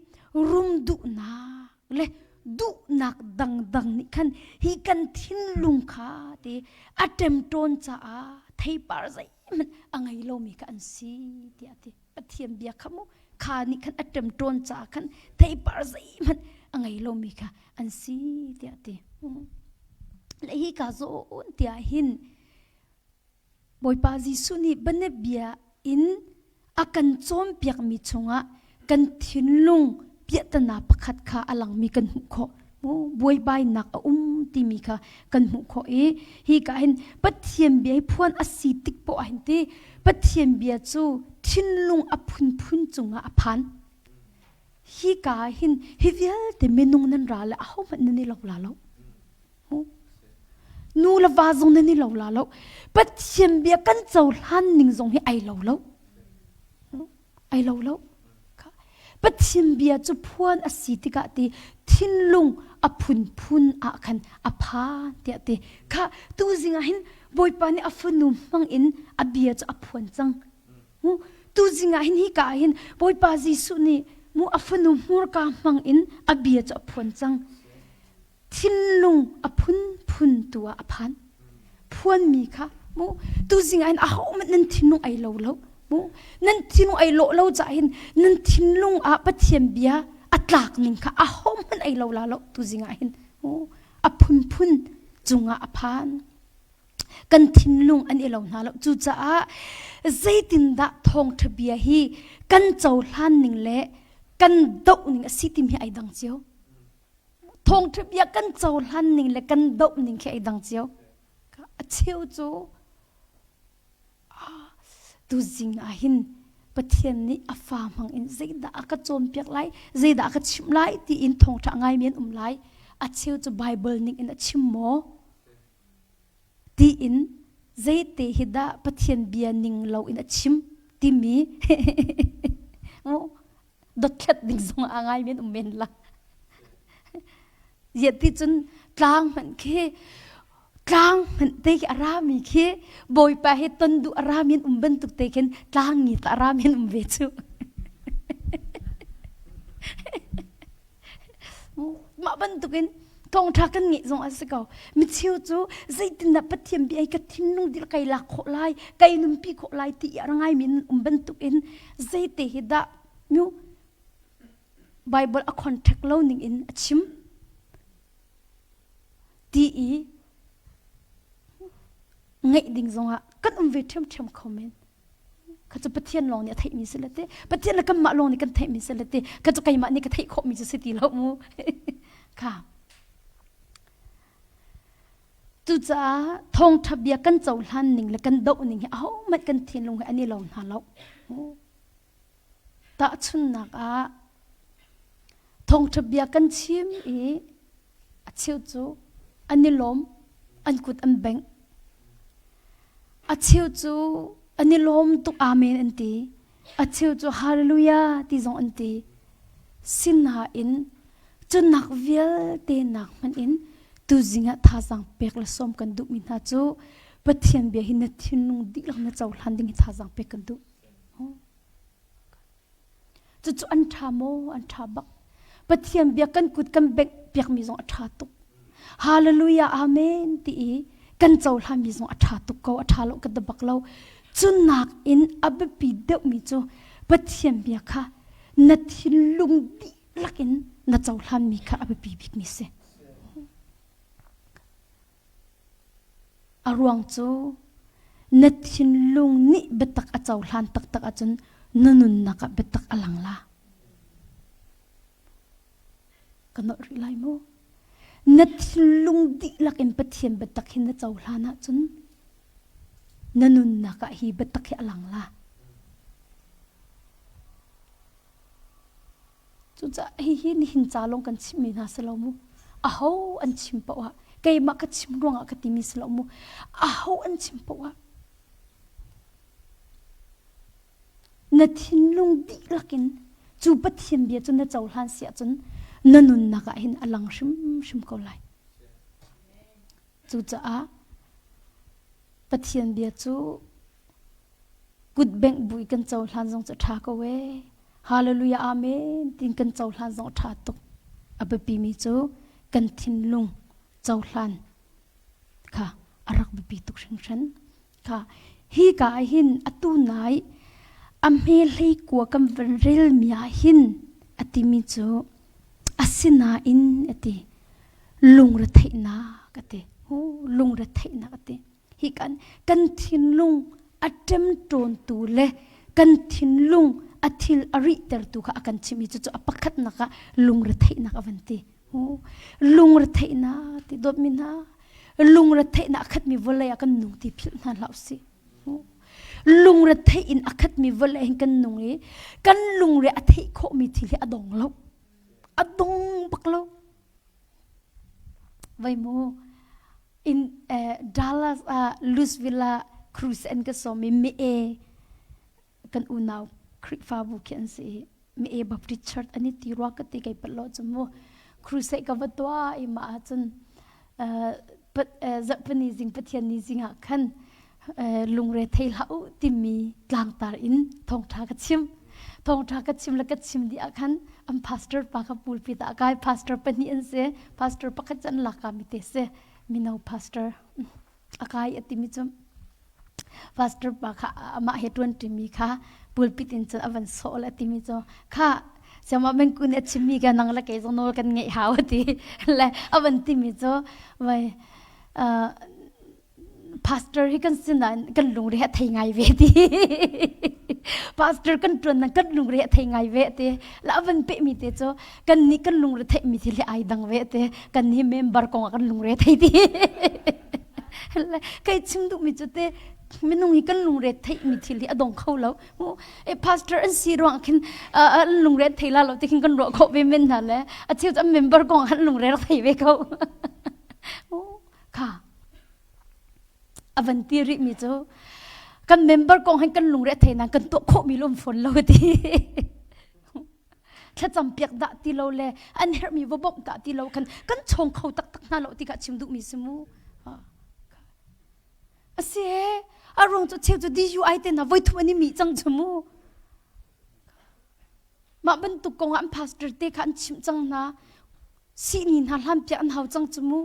rum duhnak le. duhnak dangdang nih khan hi kan thinlung kha te a ṭemṭawn caah theipar zeihmanh a ngei lomi kha an si tiah a ti. Pathian bia kha mu kha nih khan a ṭemṭawn caah khan theipar zeihmanh a ngei lomi kha an si tiah a ti. Le hi ka zawn tiah hin Bawipa Jesuh nih bianabia in a kan cawnpiakmi chungah kan thinlung piahtana pakhat kha a langmi kan hmuh khawh. Buaibainak a um timi kha kan hmuh khawh i hi ka hin Pathian bia hi phuan a si tik poah hin ti Pathian bia cu thinlung a phunphun cungah a phan. Hi ka hin hi vialte minung nan ra le ahohmanh nan i lo la lo. Nu le va zong nan i lo la lo. Pathian bia kan cohlan ning zong hi ai lo lo. Ai lo lo. Pathian bia cu phuan a si tikah ti thinlung a phunphun ah khan a phan tiah ti. Kha tu zing ah hin Bawipa nih a fanu hmang in a bia cu a phuan cang. Mu tu zing ah hin hi ka ah hin Bawipa Jesuh nih mu a fanu hmurka hmang in a bia cu a phuan cang. Thinlung a phunphun tu ah a phan. Phuanmi kha mu tuzing ah hin ahohmanh nan thinlung ai lo lo mu nan thinlung ai lawh lo caah hin nan thinlung ah Pathian bia a tlak ning kha ahohmanh ai lo la lo tuzing ah hin mu a phunphun cungah a phan. Kan thinlung an i lo hna lo. Cucaah zeitindah thawngṭha bia hi kan cohlan ning le kan doh ning a si timi hi ai dang cio. Thawngṭha bia kan cohlan ning le kan doh ning khi ai dang cio. A cheu cu tuzing ah hin Pathian nih a fa hmang in zeidah a ka cawnpiak lai, zeidah a ka chimh lai tiin thawngṭha ngaimi an um lai. A cheu cu Bible ning in a chim maw? Tiin zeite hi dah Pathian bia ning lo in a chim timi dothlat ding zong a ngai men um men la ti cun tlang hmanh khi tlang hmanh te khi a rami khi bawipa he ton duh a rami an um bantuk te khin tlang ngi ta a rami an um ve cu mah bantukin thawngṭha kan ngeih zong a si ko micheu cu zeitindah Pathian bia hi ka thinlung dil kai lak khawh lai kai nunpi khawh lai ti i a ngaimi nan um bantukin zeite hi dah nu Bible a contact lo ning in a chim ti i ngaih ding zongah kan um ve ṭhiamṭhiam kho men kha cu Pathian lawng nih a theihmi si le te Pathian le kanmah lawng nih kan theihmi si le te kha cu keimah nih ka theih khawhmi cu si ti lo mu kha cucaah thawngṭha bia kan cohlan ning le kan doh ning hi ahohmanh kan thinlung hi an i lo hna lo tahchunhnak ah thawngṭha bia kan chim i A cheu cu an i lawm, an kut an bengh. A cheu cu an i lawm tuk amen an ti. A cheu cu hallelujah ti zong an ti. Sinain cu nak vialte nak hmanh in tuzing ah thazaang pek le sawm kan duhmi hna cu Pathian bia hi na thinlung dihlak na cohlan ding hi thazaang pek kan duh. Cucu an ṭha maw? An ṭha bak. Pathian bia kan kut kan bengh piakmi zong a ṭha tuk. Hallelujah, amen ti i kan cohlanmi zong a ṭha tuk ko, a ṭha lo ka da bak lo. Cu nakin a biapi deuhmi cu Pathian bia kha na thinlung dihlak in na cohlanmi kha a biapi bikmi si. A ruang cu na thinlung nih biatak a cohlan taktak ahcun na nunnak ah biatak a lang la. Ka nolh rih lai mu. Na thinlung dihlak in Pathian biatak hi na cohlan ahcun na nunnak ah hi biatak hi a lang la. Cucaah hihi nihin ca lawng kan chimmi hna si lo mu. Aho an chim paoh ah keimah ka chim ruangah ka timi si lo mu. Aho an chim paoh ah na thinlung dihlak in cu Pathian bia cu na cohlan si ahcun na nunnak ah hin a lang hrimhrim ko lai. Cucaah Pathian bia cu kut bengh bu i kan cohlan zong cu a ṭha ko ee. Hallelujah Amen tiin kan cohlan zong a ṭha tuk. A biapimi cu kan thinlung cohlan kha a rak biapi tuk hringhran. Kha hi ka ah hin atu nai a hme hlei kua kan van relmi ah hin a timi cu asinain a ti lungretheihnak a ti. Lungretheihnak a ti. Hi kan kan thinlung a ṭemṭawntu le kan thinlung a thil a rihtertu kha a kan chimh i cucu a pakhatnak ah lungretheihnak a van ti. Lungretheihnak ti dawtmi hna lungretheihnak a khatmi vawlei ah kan nung ti philh hna hlah usih. Lungretheih in a khatmi vawlei hin kan nung i kan lungre a theih khawhmi thil hi a dong lo. A dong bak lo. Vai mu in Dallas ah Louisville ah cruise an ka sawm i me kan unau Khrihfabu khi an si i me Baptist Church an i ti rua ka ti kai pat lo cu mu crusade ka va tuah i mah ahcun zarhpini zing Pathian ni zing ah khan lungre thei hlah u timi tlangtar in thawngṭha ka chim thawngṭha ka chim le ka chim dih ah khan an pastor pa kha pulpit ah kai pastor pahnih an si pastor pakhat cu an laka mi te si mino pastor a kai a timi cu pastor pa kha amah he ṭuan ṭimi kha pulpit in cun a van sawh le a timi cu kha siamah mengkun a chimmi ka nang le kei zong nawl kan ngeih hau a ti le a van timi cu vai pastor hi kan sinain kan lungre a thei ngai ve ti pastor kan tuan nang kan lungre a thei ngai ve ti la van pe mi te chu kan ni kan lungre thei mi thil hi ai dang ve te kan ni member kong ah kan lungre thei ti kai chim duh mi chu te minung hi kan lungre thei mi thil hi a dong kho lo e pastor an si ruang khin an lungre thei la lo ti khin kan ro kho ve men hna le a cheu an member kong an lungre thei ve ko kha a van ti rihmi cu kan member kong hin kan lungre a thei nain kan tuah khawhmi lum fawn lo ti thlacam piak dah ti lo le an herhmi va bawmh dah ti lo khan kan chawng kho taktak hna lo ti kha chim duhmi si mu a si he a ruang cu cheu cu DUI te na voi thum an i mi cang cu mu mah bantuk kong ah an pastor te kha an chimh cang hna sihni hna hlan piak an hau cang cu mu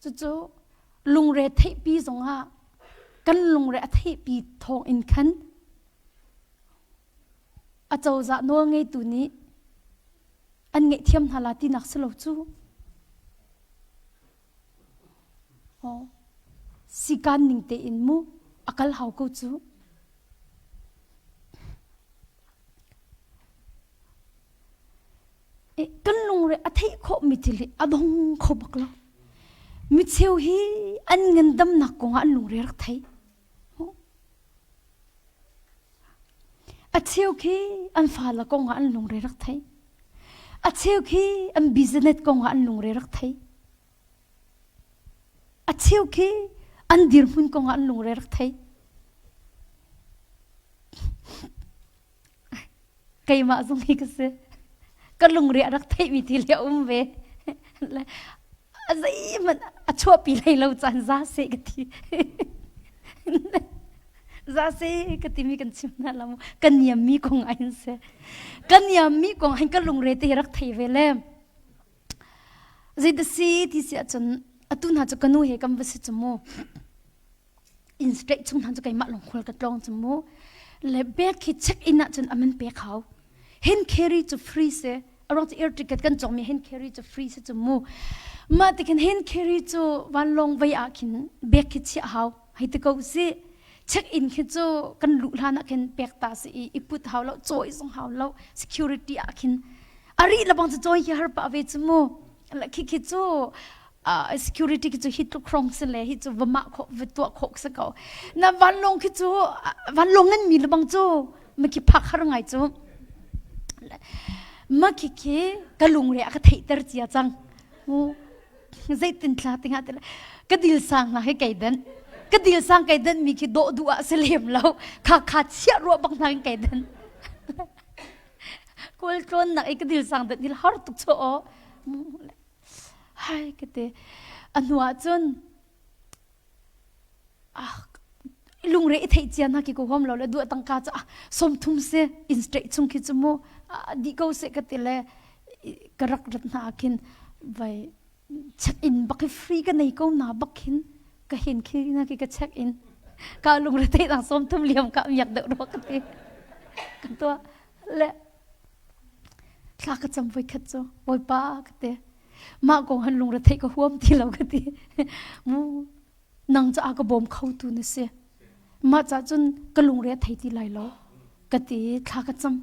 Cucu lungre theihpi zongah kan lungre a theihpi thawng in khan acozah nawlngeitu nih an ngaihthiam hna la tinak si lo cu. Sikaan ning tein mu a kal hau ko cu. Kan lungre a theih khawhmi thil hi a dong kho bak lo. Micheu hi an ngandamnak kongah an lungre rak thei. A cheu khi an fale kongah an lungre rak thei. A cheu khi an business kongah an lungre rak thei. A cheu khi an dirhmun kongah an lungre rak thei. Keimah zong hi ka si. Ka lungre a rak theihmi thil hi a um ve. A zeihmanh a chuahpi hlei lo caan za seh ka ti. Za seh ka timi kan chim hna la mu. Ka niammi kong ah hin si. Ka niammi kong hin ka lungre te hi rak thei ve le. Zeidah si ti si ahcun atu hna cu ka nu he kan va si cu mu. In straight chung hna cu keimah lawng khual ka tlawng cu mu le bag khi check in ahcun a man pek hau hand carry cu free si a ruang cu air ticket kan cawkmi hand carry cu free si cu mu mah ti khin hand carry cu vanlawng vei ah khin bag khi chiah hau hei ti ko si check in khi cu kan luh hlan ah khin pek ta si i i put hau lo cawi zong hau lo security ah khin a rih lebang cu cawi khi har pah ve cu mu khi khi cu security khi cu hi tluk hrong si le hi cu va mah khawh va tuah khawh si ko na vanlawng khi cu vanlawng ngan mi lebang cu ma khi phak har ngai cu ma khi khi ka lungre a ka theihter cia cang mu zeitin thla tinga te ka dil sang hna he kai dan ka dil sang kai dan mi khi dawh duh ah si lem lo kha kha chiah ruah bak hna kai dan kawl tlawn nak i ka dil sang dan dil har tuk cho Hai ka ti. A hnu ah cun ah. Lungre i theih cia na ki ko huam lo le duah tangka cu ah 30 se in straight chung khi cu mu di ko se ka ti le ka rak rat hna khin vai check in bak hi free ka nei ko na bak khin ka hin khi na ki ka check in ka lungre theih nang 30 liam ka miak deuh ro ka ti ka tua le thla ka cam voi khat cu bawipa ka ti mah kong han lungre theih ka huam ti lo ka ti mu nang cu a ka bawm kho tu na si mah ca cun ka lungre a thei ti lai lo ka ti thla ka cam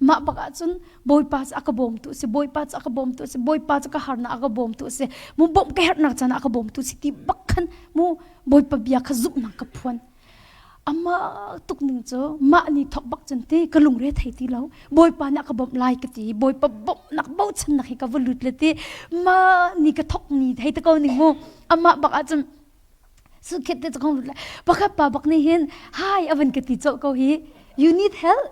mah bak ah cun bawipa cu a ka bawmtu si bawipa cu a ka bawmtu si bawipa cu ka harnak a ka bawmtu si mu bawmh ka herhnak caan ah a ka bawmtu si ti bak khan mu bawipa bia kha zumhnak ka phuan ama tuk ning cu mah ni thok bak cun ti ka lungre thei ti lo bawipa nih a ka bawmh lai ka ti bawipa bawmhnak bochannak hi ka va lut le ti ma ni ka thok ni thei te ko ning mu amah bak ah cun sukhet te kong lut le pakhat pa bak nih hin hi avan ka ti cawh ko hi you need help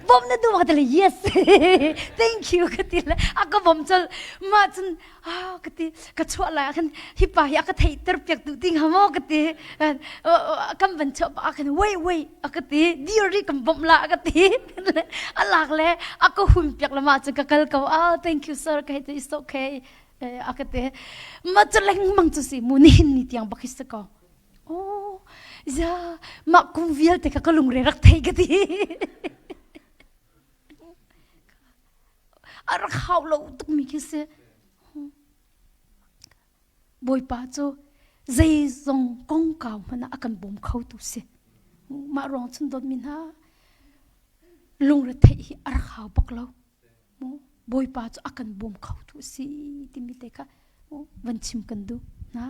bawm na duh ka ti le yes thank you ka ti le a ka bawm chol ma cun ah ka ti ka chuah lai ah khan hi pa hi a ka theihter piak duh ti hnga maw ka ti kan van chuah pa ah khan wait wait a ka ti dir ri kan bawmh la a ka ti a lak le a ka hun piak le ma cun ka kal ko ah thank you sir ka hei ti it's okay a ka ti ma cu lengmang cu si mu nihin ni tiang bak hi si ko oh ya mah kum vialte kha ka lungre rak thei ka ti A rak hau lo tukmi khi si. Bawipa cu zeizong kongkau hmanh ah a kan bawm kho tu si. Mah ruang cun dawtmi hna lungretheih hi a rak hau bak lo. Bawipa cu a kan bawm kho tu si timi te kha van chim kan duh hna.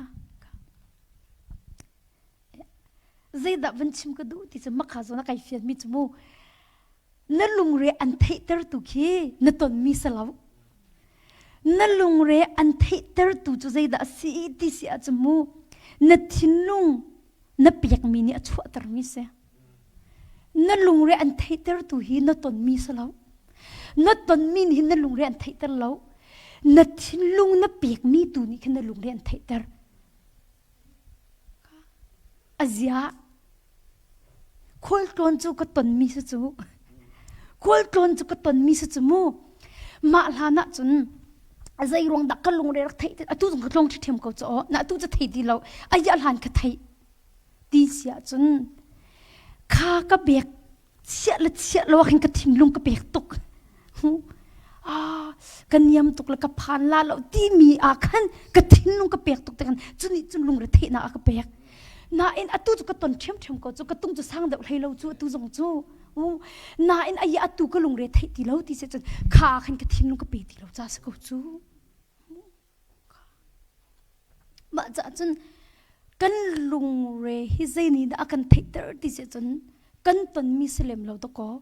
Zeidah van chim ka duh ti cu makha zawn a kai fianmi cu mu na lungre an theihtertu khi na tonmi si lo. Na lungre an theihtertu cu zeidah a si ti si ahcun mu na thinlung na pekmi nih a chuahtermi si. Na lungre an theihtertu hi na tonmi si lo. Na tonmi nih hin na lungre an theihter lo. Na thinlung na pekmi tu nih khin na lungre an theihter. A zia khualtlawn cu ka tonmi si cu khualtlawn cu ka tonmi si cu mu mah hlan ah cun zei ruang dah ka lungre rak theih atu zong ka tlawng ṭhiam ko cu aw na atu cu thei ti lo a hlan ka theih ti si ahcun kha ka bek chiah le chiah lo ah khin ka thinlung ka pek tuk ah ka niam tuk le ka phan la lo timi ah khan ka thinlung ka pek tuk te khan cuni cun lungre theihnak a ka pek nain atu cu ka ton ṭhiamṭhiam ko cu ka tung cu sang deuh hlei lo cu atu zong cu nain ai atu ka lungre theih ti lo ti si cun kha khan ka thinlung ka pe ti lo ca si ko cu Mah caah cun kan lungre hi zei nih dah a kan theihter ti si cun kan tonmi si lem lo dakaw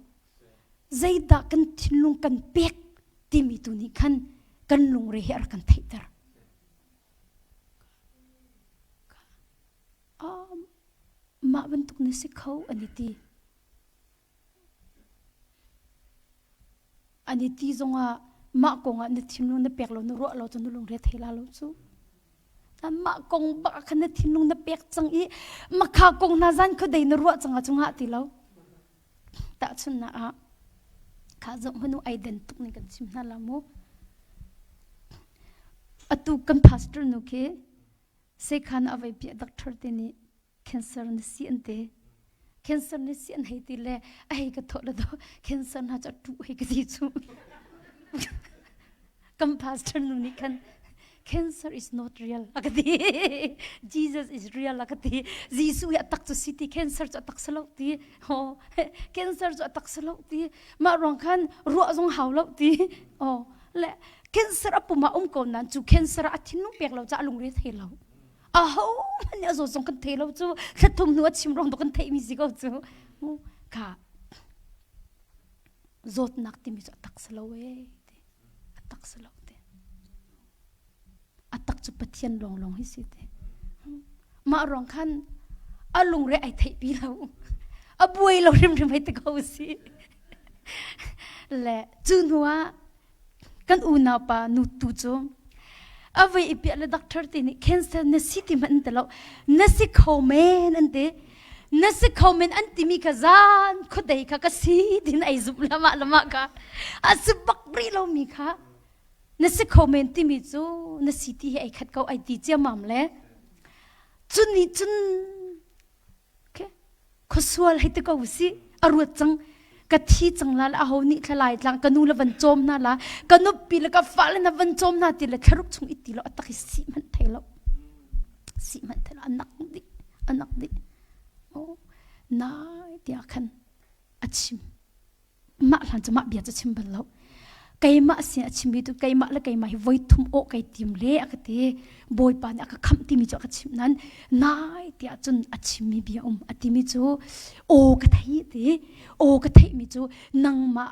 zeidah kan thinlung kan pek timi tu nih khan kan lungre hi a rak kan theihter. Mah bantuk na si kho an i ti. An i ti zongah mah kongah na thinlung na pek lo na ruah lo cu na lungre thei la lo cu. Mah kong bak ah khan na thinlung na pek cang i makha kong hna zan khuadei na ruah cang ah cu ngah ti lo. Tahchunhnak ah kha zoh hmanh u ai den tuk ning kan chim hna la mu. Atu kan pastor nu khi sekhan a vai piah doctor te nih cancer na si an ti cancer na si an hei ti le a hei ka thawh le do cancer na cu tu hei ka ti cu kan pastor nu nih khan cancer is not real a ka ti Jesus is real a ka ti Jesuh hi a tak cu si ti cancer cu a tak si lo ti ho cancer cu a tak si lo ti mah ruang khan ruah zong hau lo ti oh le cancer a pum ah um ko nan cu cancer a thinlung pek lo ca lungre thei lo aho hmanh nih a zawt zong kan thei lo cu thlathum hnu a chim ruang kan theihmi si ko cu ka zawtnak timi cu a tak si lo ee ti a tak si lo ti a tak cu Pathian lawnglawng hi si ti mah ruang khan a lungre ai theih pi lo a buai lo hrimhrim hei ti ko si le cu hnu ah kan unau pa nu tu cu a voi i piah le doctor te nih cancer na si ti hmanh an ti lo na si kho men an ti. Na si kho men an timi kha zan khuadei kha ka si tin ei zumh lamah lamah kha a si bak rih lomi kha na si kho men timi cu na si ti hi ei khat ko ai ti ciamam le cun nih cun khuasual hei ti ko si a ruat cang ka thi cang la le aho nih thlalai tlang ka nu le van cawm hna la ka nupi le ka fale na van cawm hna ti le thlaruk chung i ti lo atak hi si hmanh thei lo si hmanh thei lo anak dih anak dih oh nai tiah khan a chim mah hlan cu mah bia cu chim bal lo keimah sin a chimmi tu keimah le keimah hi voi thum awh kai tim le a ka ti bawipa nih a ka khamh timi cu a ka chimh nan nai tiah cun a chimmi bia um a timi cu aw ka thei ti aw ka theihmi cu nangmah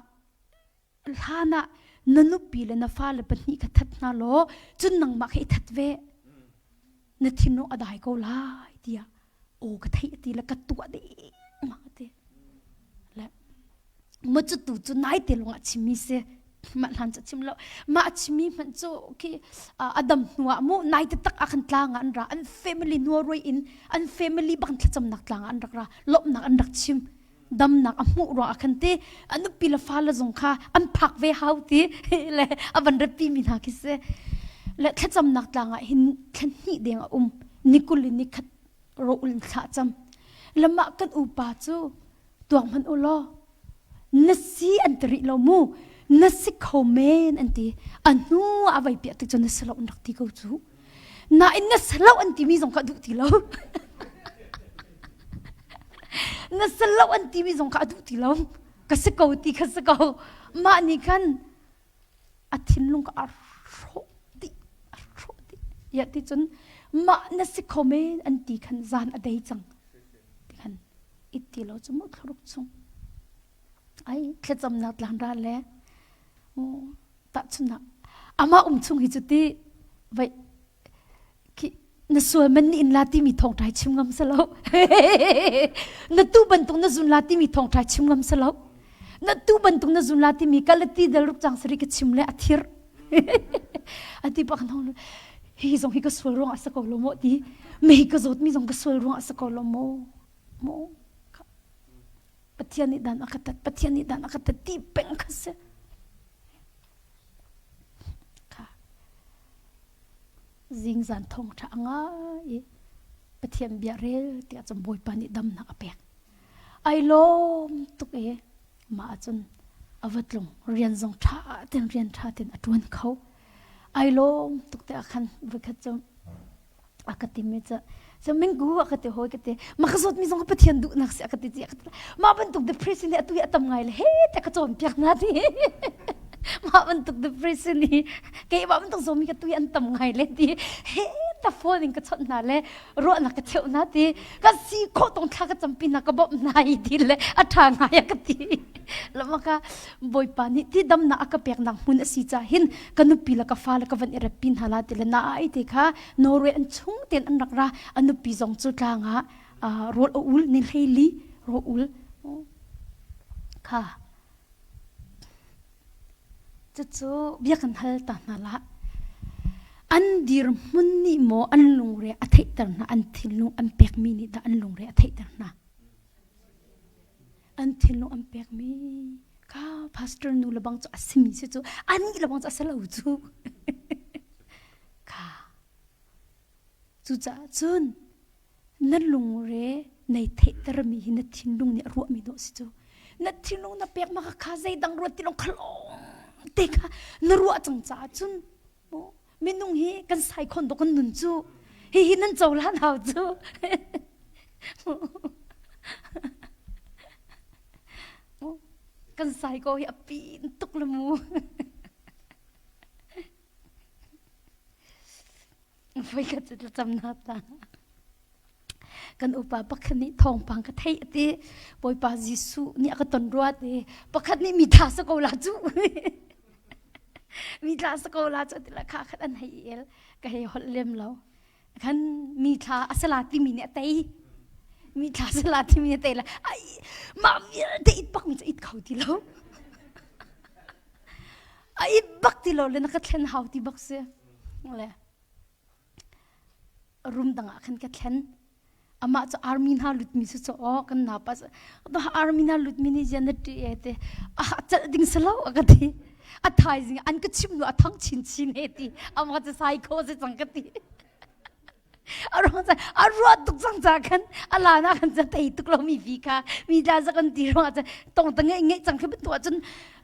hlan ah na nupi le na fale pahnih kha that hna law cun nangmah kha i that ve na thinlung a dai ko lai tiah aw ka theih ti le ka tuah ding ma ti le ma cu tu cu nai te lung ah chimmi si mah hlan cu chim lo mah chimmi hmanh cu khi a dam hnu ah mu nai te tak ah khan tlang ah an ra an family nuarui in an family bak thlacamnak tlang ah an rak ra lawmhnak an rak chim damnak a hmuh ruang ah khan ti a nupi le fale zong kha an phak ve hau ti le a van ratpi mi hna khi si le thlacamnak tlang ah hin thla hnih deng a um nikul in nikhat ro ul thla cam lamah kan upa cu tuak hman u law na si an ti rih lo mu na si kho men an ti a hnu a vai piah tik cu na si lo an rak ti ko cu nain na si lo an timi zong kha duh ti lo na si lo an timi zong kha a duh ti lo ka si ko ti kha si ko mah nih khan a thinlung kha a hrawh dih a hrawh dih ya ti cun mah na si kho men an ti khan zan a dei cang ti khan it ti lo cu mu thluruk chung ai thlacamnak tlang ra le tahchunhnak amah um chung hi cu ti vai khi na sual man ni in la timi thawngṭha chim ngam si lo na tu bantuk na zun la timi thawngṭha chim ngam si lo na tu bantuk na zun la timi kalati dal ruk chang sari ka chim le a thir ati pak nong hi zong hi ka sual ruang a sa ko lo mo ti mei ka zawt mi zong ka sual ruang a sa ko lo mo mo Pathian nih dan a ka tat Pathian nih dan a ka tat ti peng kha si kha zingzan thawng ṭha a ngai i Pathian bia rel tiah cun Bawipa nih damnak a pek ai lawm tuk i mah ahcun a va tlung rian zong ṭha ten rian ṭha ten a ṭuan kho ai lawm tuk te ah khan voikhat cu a ka timi cu so minggu a ka ti hoi ka ti ma ka zawt mi zong Pathian duhnak si a ka ti ti a ka ti mah bantuk depression hi atu hi a tam ngai le he te ka cawn piak na ti mah bantuk depression hi keimah bantuk zawmi ka tu hi an tam ngai le ti he ta phone in ka chawnh hna le ruahnak ka cheuh hna ti ka si khawh tong thla ka campi hna ka bawmh hna i ti le a ṭha ngai a ka ti lamaka bawipa nih ti damnak a ka peknak hmun a si ca hin ka nupi le ka fa le ka van i reppi hna la ti le na ai te kha Norway an chung ten an rak ra a nupi zong cu tlang ah rawl a ul ni hlei li rawl ul kha cucu bia kan hal ta hna la an dirhmun nih maw an lungre a theihter hna an thinlung an pekmi nih dah an lungre a theihter hna an thinlung an pekmi ka pastor nu le bang cu a simi si cu anih le bang cu a si lo cu kha cucaah cun na lungre nei theihtermi hi na thinlung nih a ruahmi dawh si cu na thinlung na pek ma kha zeidang ruat ti long khalong te kha na ruah cang caah cun minung hi kan sai khon dok kan nun cu hi hi nan cohlan hau cu kan sai ko hi a pin tuk le mu Voi khat cu thlacamnak ta kan upa pakhat nih thawngpang ka theih a ti Bawipa Jesuh nih a ka ton rua ti pakhat nih mi tha sa ko la cu mi tla sa ko la cu ti la kha khat an hei el ka hei holh lem lo khan mi thla a sala timi nih a tei mi thla sala timi nih a tei la ai mah vialte it bak mi cu it kho ti lo A it bak ti lo le na ka thlen hau ti bak si. Le rum dang ah khan ka thlen. Amah cu army hna lutmi si cu aw kan napa army hna lutmi nih zian na ṭih e te a celh ding si lo a ka ti. A thaizing an ka chimh nu a thang chinchin he ti. Amah cu psycho si cang ka ti. A ruang ca a ruah tuk cang ca khan a la na khan ca tei tuk lo mi vi kha mi tla za kan ti ruang ah tong ta ngeih ngeih cang khi bantuk ahcun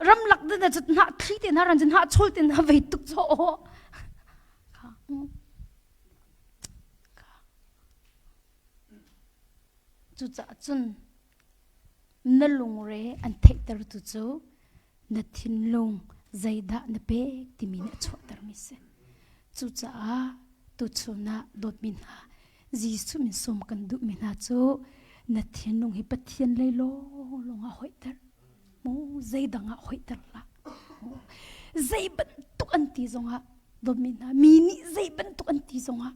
ramlak te na cu hnah thli te na ran cun hnah chol te na vei tuk chaw aw Cucaah cun na lungre an theihtertu cu na thinlung zeidah na pek timi nih a chuahtermi si. Cucaah tuchun ah dawtmi hna Jesuh min sawm kan duhmi hna cu na thinlung hi Pathian lei lawnglawng ah hoihter. Mu zeidang ah hoihter hlah. Zei bantuk an ti zongah dawtmi hna mi nih zei bantuk an ti zongah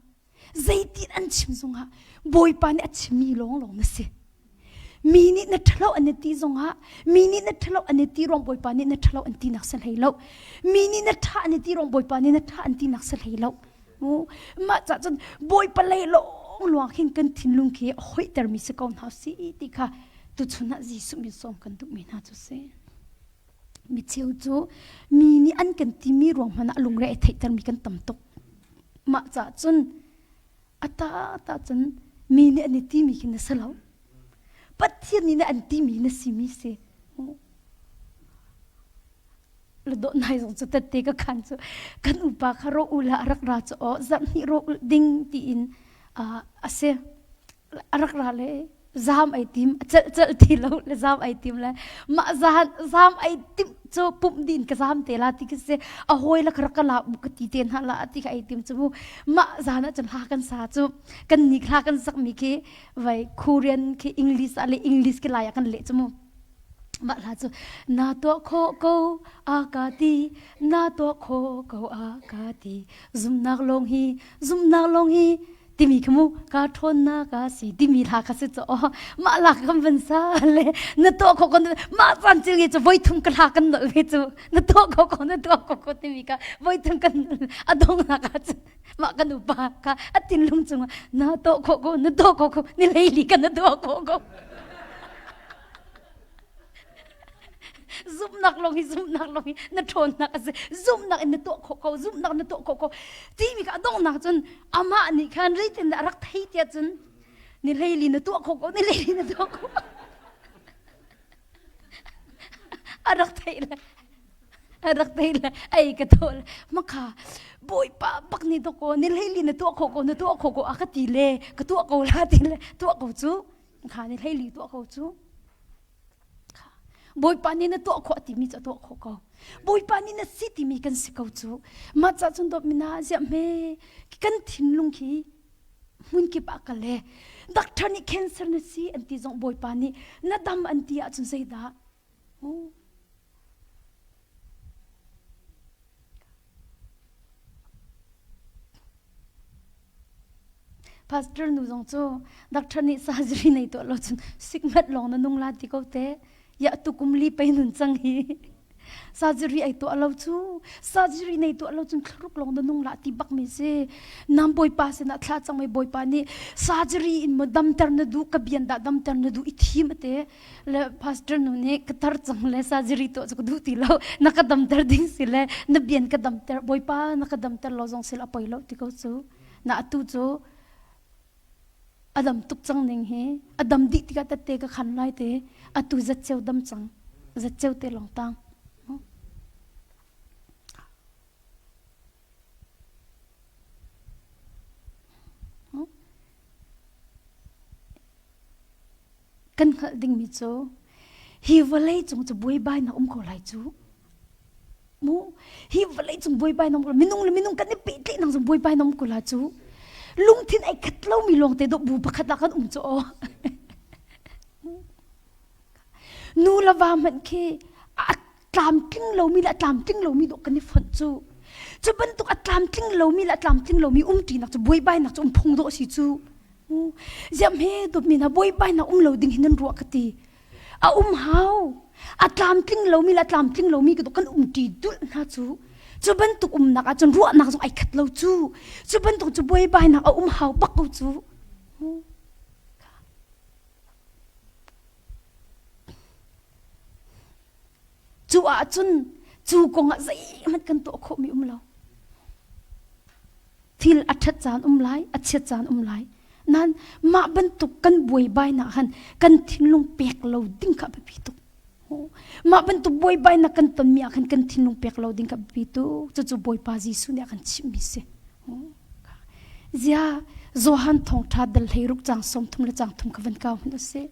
zeitin an chim zongah Bawipa nih a chimmi lawnglawng na si. Mi nih na ṭhalo an i ti zongah mi nih na ṭhalo an i ti ruang Bawipa nih na ṭhalo an tinak si hlei lo. Mi nih na ṭha an i ti ruang Bawipa nih na ṭha an tinak si hlei lo. Mah cah cun Bawipa lei lawng luang khin kan thinlung khi a hoihtermi si ko hna si ti kha tuchun ah Jesuh min sawm kan duhmi hna cu si. Mi cheu cu mi nih an kan timi ruang hmanh ah lungre ai theihtermi kan tam tuk. Mah cah cun a ta ta cun mi nih an i timi khi na si lo. Pathian nih an timi na simi si. La dawh nai zong cu tette ka khan cu kan upa kha ro ul ah a rak ra cu aw zarh hnih ro ul ding tiin a si. A rak ra le zaam ai tim a celh celh ti lo le zaam ai tim le mah zaan zaam ai tim cu pumh din ka zaam te la ti khi si a hawi la ka rak ka la bu ka ti te hna la ti kha ai tim cu mu mah zaan ah cun hla kan sa cu kan ni hla kan sak mi khi vai Korean khi English ah le English khi lai ah kan leh cu mu mah hla cu na tuah khawh ko a ka ti na tuah khawh ko a ka ti zumnak lawng hi zumnak lawng hi timi kha mu ka ṭhawnnak a si timi hla kha si cu mah la kan van sa le na tuah khawh ko mah caan cil nge cu voi thum ka hla kan nolh ve cu na tuah khawh ko na tuah khawh ko timi kha voi thum kan a donghnak ah cun mah kan upa kha a thinlung cungah na tuah khawh ko na tuah khawh ko ni leili kan na tuah khawh ko zumhnak lawng hi zumhnak lawng hi na ṭhawnnak a si zumhnak in na tuah khawh ko zumhnak na tuah khawh ko timi kha a donghnak cun amah nih khan zeitin dah a rak thei tiah cun ni hleili na tuah khawh ko ni hleili na tuah khawh a rak theih le a rak theih le ei ka tuah le maka bawipa bak ni to ko ni hleili na tuah khawh ko na tuah khawh ko a ka ti le ka tuah ko la ti le tuah ko cu kha ni hleili tuah ko cu Bawipa nih na tuah khawh timi cu a tuah khawh ko. Bawipa nih na si timi kan si ko cu. Mah ca cun dawt mina ziah hme kan thinlung khi hmun kip ah kal e. Doctor nih cancer na si an ti zong Bawipa nih na dam an ti ahcun zeidah? Oh. Pastor nu zong cu doctor nih surgery nei tuah lo cun sikmat lawng na nung la ti ko te. Ya tu kum li pei nun cang hi. Surgery ai tuah lo cu surgery nei tuah lo cun thlaruk lawng na nung la ti bak mi si. Nam bawipa sinah thla cang mai bawipa nih surgery in mo damter na duh ka bian dah damter na duh i thim ate le pastor nu nih ka tar cang le surgery tuah cu ka duh ti lo na ka damter ding si le na bian ka damter bawipa na ka damter lo zong sil a poi lo ti ko cu na atu cu a dam tuk cang ning hi a dam dih tikah tette ka khan lai te atu zatceu dam cang zatceu te lawng tang Kan hngalh dingmi cu hi vawlei cung cu buaibainak um ko lai cu. Mu hi vawlei cung buaibainak um ko minung le minung kan i pehtlaihnak zong buaibainak um ko la cu. Lungthin ai khat lomi lawng te dawh bu pakhat ah kan um cu aw. Nu le va hmanh khi a tlamtling lomi le a tlamtling lomi dawh kan i fonh cu. Cu bantuk a tlamtling lomi le a tlamtling lomi umṭinak cu buaibainak cu um phung dawh si cu. Ziam he dawtmi hna buaibainak um lo ding hi nan ruah ka ti. A um hau. A tlamtling lomi le a tlamtling lomi kan umṭi dulh hna cu. Cu bantuk umnak ahcun ruahnak zong ai khat lo cu. Cu bantuk cu buaibainak a um hau bak ko cu. Cu ahcun cu kong ah zeihmanh kan tuah khawhmi um lo. Thil a ṭhat caan um lai, a chiat caan um lai. Nain mah bantuk kan buaibainak han kan thinlung pek lo ding kha biapi tuk. Mah bantuk buaibainak kan tonmi ah khan kan thinlung pek lo ding kha biapi tuk. Cucu Bawipa Jesuh nih a kan chimhmi si. Zia Johan thawngṭha dal hleiruk caang 30 le caang thum kha van kau hmanh usih.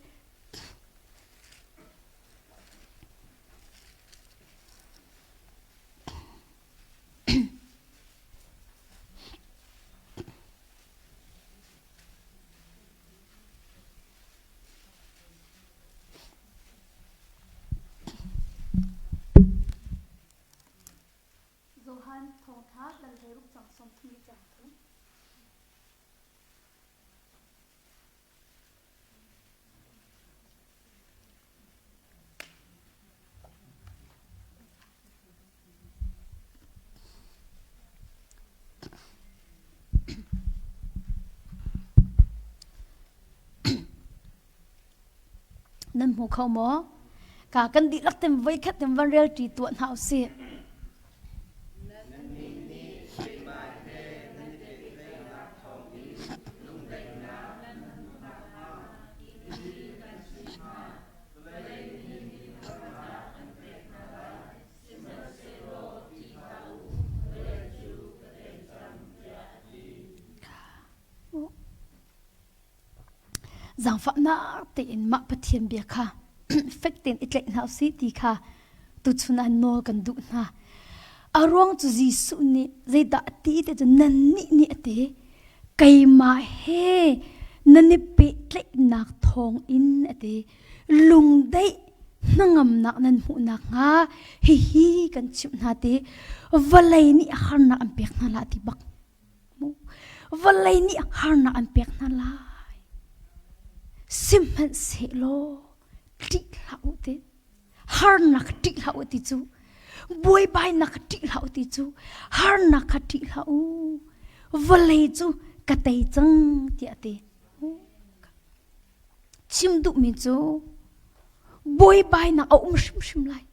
Johan thawngṭha dal hleiruk caang 30 le caang thum. Nan hmu kho maw? Ka kan dihlak ten voikhat ten van rel ṭi tuah hna usih. Zaangfahnak tein mah Pathian bia kha fek tein i tlaih hna usih ti kha tuchun ah nawl kan duh hna. A ruang cu Jesuh nih zeidah a ti ti cu nannih nih a ti. Keimah he nan i pehtlaihnak thawng in a ti. Lungdaih hnangamnak nan hmuh nakhnga hihi kan chimh hna ti. Vawlei nih harnak an pek hna la ti bak. Vawlei nih harnak an pek hna lai. Sihmanhsehlaw ṭih hlah u ti. Harnak ṭih hlah u ti cu. Buaibainak ṭih hlah u ti cu. Harnak kha ṭih hlah u. Vawlei cu ka tei cang tiah a ti. Chim duhmi cu buaibainak a um hrimhrim lai.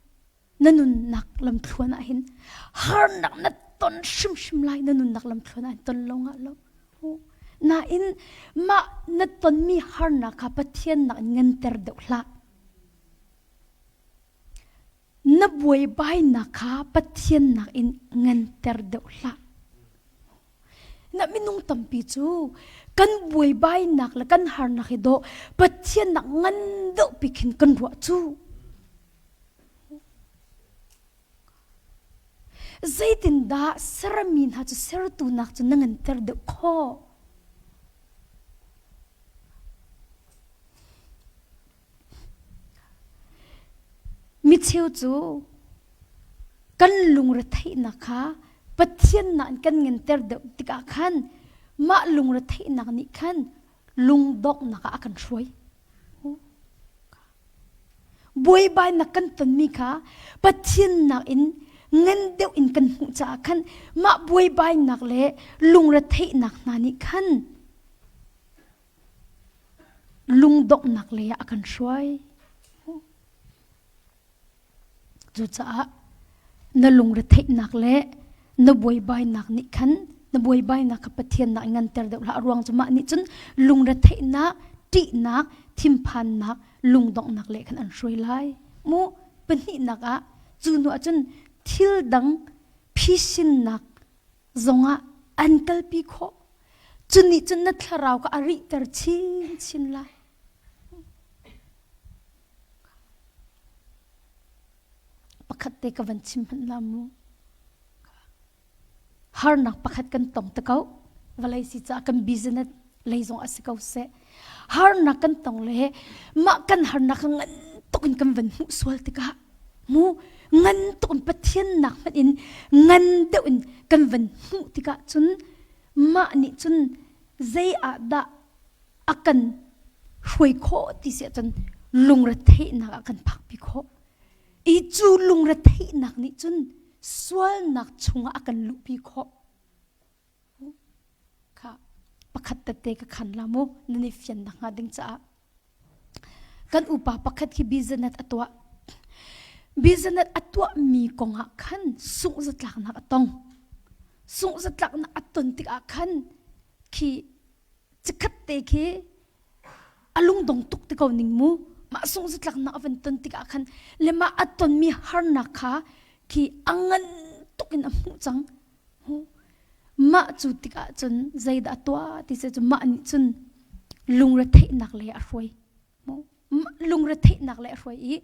Na nunnak lamthluan ah hin harnak na ton hrimhrim lai na nunnak lamthluan ah hin ton lo ngah lo. Nain mah na tonmi harnak kha Pathian nak in nganter deuh hlah. Na buaibainak kha Pathian nak in nganter deuh hlah. Na minung tampi cu kan buaibainak le kan harnak hi dawh Pathian nak ngan deuh pi khin kan ruah cu. Zeitindah sermi hna cu sertu nak cu na nganter deuh khawh? Micheu cu kan lungretheihnak kha Pathian nak in kan nganter deuh tikah khan mah lungretheihnak nih khan lungdonghnak ah a kan hruai. Buaibainak kan tonmi kha Pathian nakin ngan deuh in kan hmuh caah khan mah buaibainak le lungretheihnak hna nih khan lungdonghnak lei ah a kan hruai. Cucaah na lungretheihnak le na buaibainak nih khan na buaibainak kha Pathian nak nganter deuh hlah. A ruang cu mah nih cun lungretheihnak, ṭihnak, thinphannak, lungdonghnak le khan an hruai lai. Mu pahnihnak ah cu hnu ah cun thil dang phisinnak zongah an kalpi khawh. Cu nih cun na thlarau kha a rihter chinchin lai. Pakhat te ka van chim hmanh la mu. Harnak pakhat kan tong te ko. Vawlei si caah kan business lei zong a si ko seh. Harnak kan tong le mah kan harnak ngan tuk in kan van hmuh sual tikah mu ngan tuk in Pathian nak hmanh in ngan deuh in kan van hmuh tikah cun mah nih cun zei ah dah a kan hruai khawh ti si ahcun lungretheihnak ah kan phakpi khawh. I cu lungretheihnak nih cun sualnak chungah a kan luhpi khawh. Kha pakhat tete ka khan la mu nan i fian nakhnga ding caah. Kan upa pakhat khi business a tuah. Business a tuahmi kongah khan sungh zatlaknak a tong. Sungh zatlaknak a ton tikah khan khi cikhat te khi a lungdong tuk ti ko ning mu. Mah sungh zatlaknak a van ton tikah khan le mah a tonmi harnak kha khi a ngan tuk in a hmuh cang. Mah cu tikah cun zeidah a tuah ti cu mah nih cun lungretheihnak lei a hruai. Lungretheihnak lei a hruai i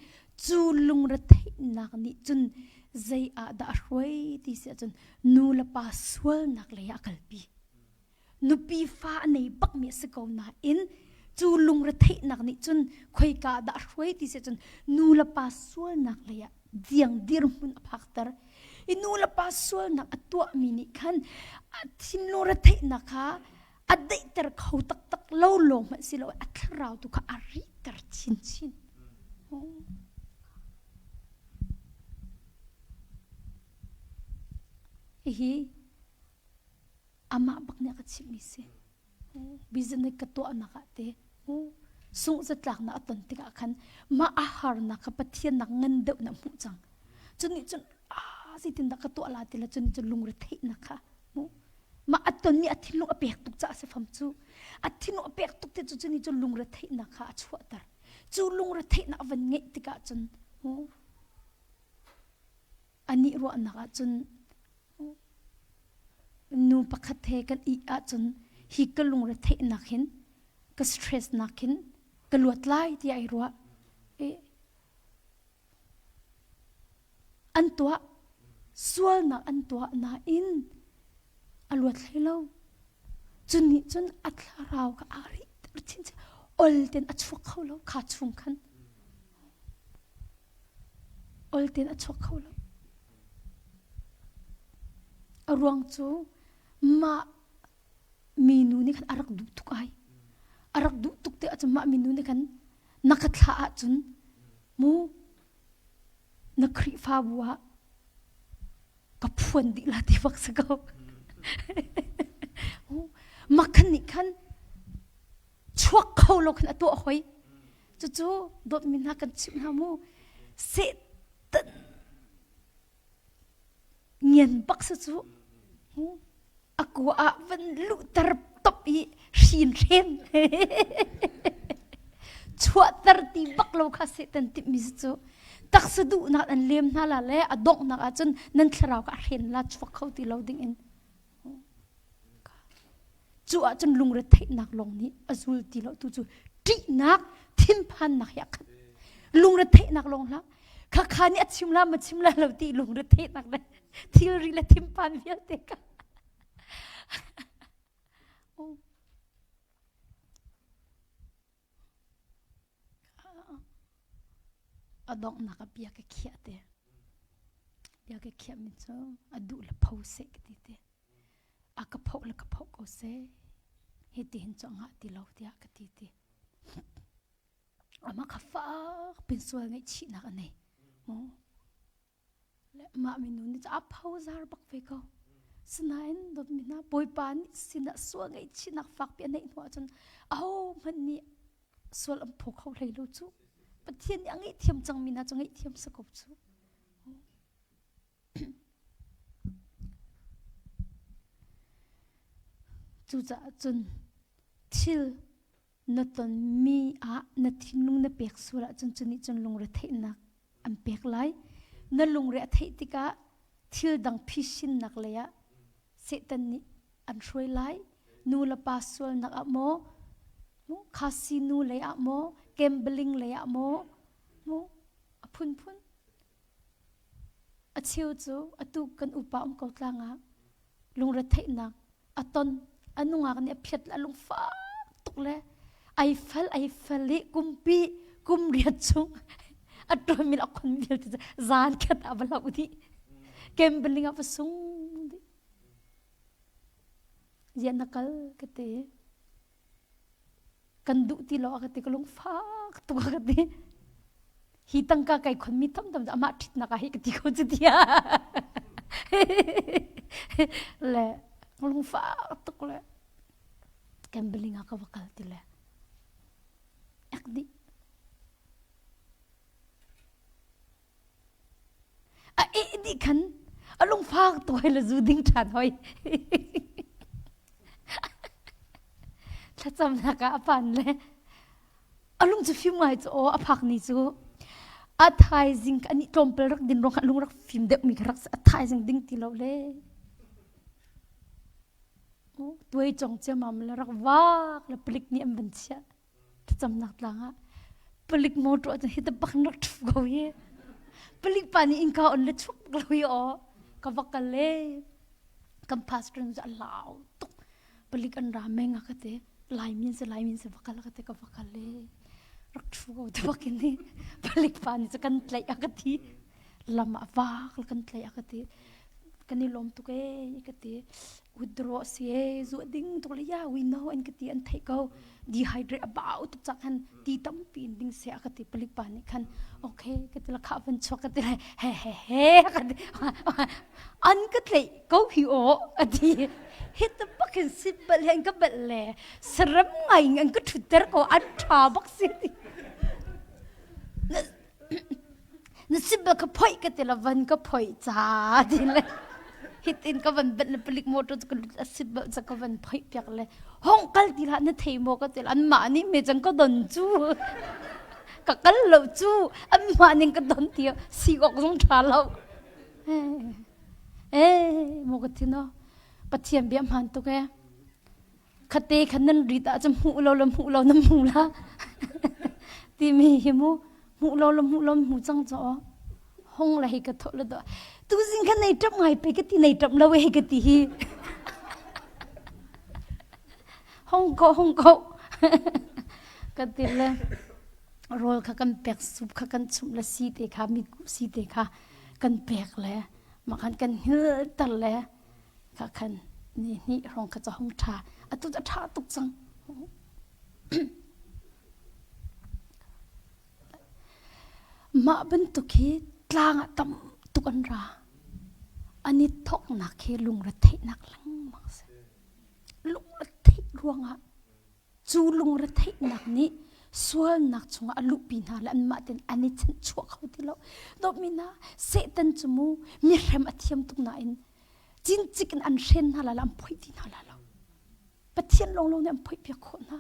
cu lungretheihnak nih cun zei ah dah a hruai ti si ahcun nu le pa sualnak lei ah a kalpi. Nupi fa a nei bakmi a si ko nain cu lungretheihnak nih cun khoika ah dah a hruai ti si ahcun nu le pa sualnak lei ah diang dirhmun a phakter. I nu le pa sualnak a tuahmi nih khan a thinlung retheihnak kha a daihter kho taktak lo lawng hmanh si lo a thlarau tu kha a rihter chinchin. Hihi amah bak nih a ka chimhmi si. Business ka tuahnak ah te sungh zatlaknak a ton tikah khan mah a harnak kha Pathian nak ngan deuh na hmuh cang. Cu nih cun ah zeitindah ka tuah la ti la cu nih cun lungretheihnak kha hmuh. Mah a tonmi a thinlung a pek tuk caah a si fam cu. A thinlung a pek tuk ti cu cu nih cun lungretheihnak kha a chuahter. Cu lungretheihnak a van ngeih tikah cun anih ruahnak ah cun nu pakhat he kan ih ahcun hi ka lungretheihnak hin ka stress nak hin ka luat lai tiah ai ruah. An tuah sualnak an tuah nain a luat hlei lo. Cu nih cun a thlarau kha aa rihter chinchin. Ol tein a chuak kho lo kha chung khan. Ol tein a chuak kho lo. A ruang cu mah minu nih khan a rak duh tuk ai. A rak duh tuk te ahcun mah minu nih khan na ka thlah ahcun mu na Khrihfabu ah ka phuan dih la ti bak si ko. Makhan nih khan chuak kho lo khan a tuah hoi. Cucu dawtmi hna kan chimh hna mu. Satan ngian bak si cu. A kua ah van luhter top i hrin hren. Chuahter ti bak lo kha Satan timhmi si cu. Taksa duhnak an lem hna la le a donghnak ahcun nan thlarau kha a hren la chuak kho ti lo ding in. Cu ahcun lungretheihnak lawng nih a zul ti lo tu cu ṭihnak thinphannak hi a khat. Lungretheihnak lawng hlah. Khakha nih a chim la ma chim la lo ti lungretheihnak le thilri le thinphan vialte kha. A donghnak ah bia ka khiah te. Bia ka khiahmi cu a duh le pho seh ka ti te. A ka phoh le ka phoh ko seh. Hiti hin cu a ngah ti lo tiah ka ti ti. Amah kha fak pin sual ngaihchihnak a nei. Mah minung nih a phozar bak ve ko. Sinain dawtmi hna Bawipa nih sinah sual ngaihchihnak fakpi a neih hnu ahcun ahohmanh nih sual an phaw kho hlei lo cu. Pathian nih a ngaihthiam cangmi hna cu ngaihthiam si ko cu. Cucaah cun thil na tonmi ah na thinlung na pek sual ahcun cu nih cun lungretheihnak an pek lai. Na lungre a theih tikah thil dang phisinnak lei ah Satan nih an hruai lai. Nu le pa sualnak ah maw, casino lei ah maw, gambling lei ah maw, a phunphun. A cheu cu atu kan upa um ko tlang ah lungretheihnak a ton a nungak nih a phiat le a lungfak tuk le ai fel ai fel i kumpi kum riat chung a ṭuanmi a khon vialte cu zan khat ah va hloh dih gambling ah va sung dih zian na kal ka ti Kan duh ti lo a ka ti ka lungfak tuk a ka ti. Hi tangka kai khonmi tamtam cu amah ṭhitnak ah hi ka ti ko cu tiah. Le lungfak tuk le gambling ah ka va kal ti le ek dih. dih khan a lungfak tuk hoi le zu ding ṭhan hoi. Thlacamnak ah a pan le a lung cu fim ngai cu aw a phak ni cu a thaizing an i tlawmpal rak din ruangah lung rak fim deuh mi kha rak a thaizing ding ti lo le tuai cong ciamam le rak vak le palik nih an van chiah thlacamnak tlang ah palik motor cu hi bak rak ṭhu ko hi palik pa nih innka on le chuk lo hi aw ka va kal le kan pastor cu a lau tuk palik an ra meng a ka ti Laimi an si Laimi an si va kal ka ti ka va kal le rak ṭhu ko ti bak in palik pa nih cu kan tlaih a ka ti lam ah vak kan tlaih a ka ti kan i lawm tuk ee ka ti withdraw si ee zu ding tuk le ya we know an ka ti an theih ko dehydrate a bau tuk cak han ti tampi in ding se a ka ti palik pa nih khan okay ka ti la kha van chuak ka ti le he he he ka ti an ka tlaih ko hi o a ti hi ta bak in sit bal he an ka bal le saram ngai in an ka thutter ko an tha bak si na sibal ka phoi ka ti la van ka phoi ca ti le hitin ka van bet le palik motor cu ka lut a sibal ca ka van phoi piak le hong kal ti hlah na thei maw ka ti an mah nih me cang ka don cu ka kal lo cu an mah ning ka don ti si awk zong tha lo eh mo ka thi no pathian bia hman tuk e khate khan nan rit ah cun hmuh lo le hmuh lo nan hmu la timi hi mu hmuh lo le hmuh lo hmu cang cho hong le hei ka tho le do tu zing khan nei tap ngai pe ka ti nei tap lo hei ka ti hi hong ko hong ko ka ti le rawl kha kan pek sup kha kan chumh le si te kha mit si te kha kan pek le mah khan kan hil ter le kha khan ni hnih hrawng kha ca hung ṭha atu cu a ṭha tuk cang mah bantuk hi tlang ah tam tuk an ra an i thawknak hi lungretheihnak lengmang si lungretheih ruangah Cu lungretheihnak nih sualnak chungah a luhpi hna le anmah tein an i chanhchuah kho ti lo. Dawtmi hna, Satan cu mu mihrem a thiam tuk nain cincik in an hren hna lai lo, an phoih ti hna lai lo. Pathian lawnglawng nih an phoih piak khawh hna.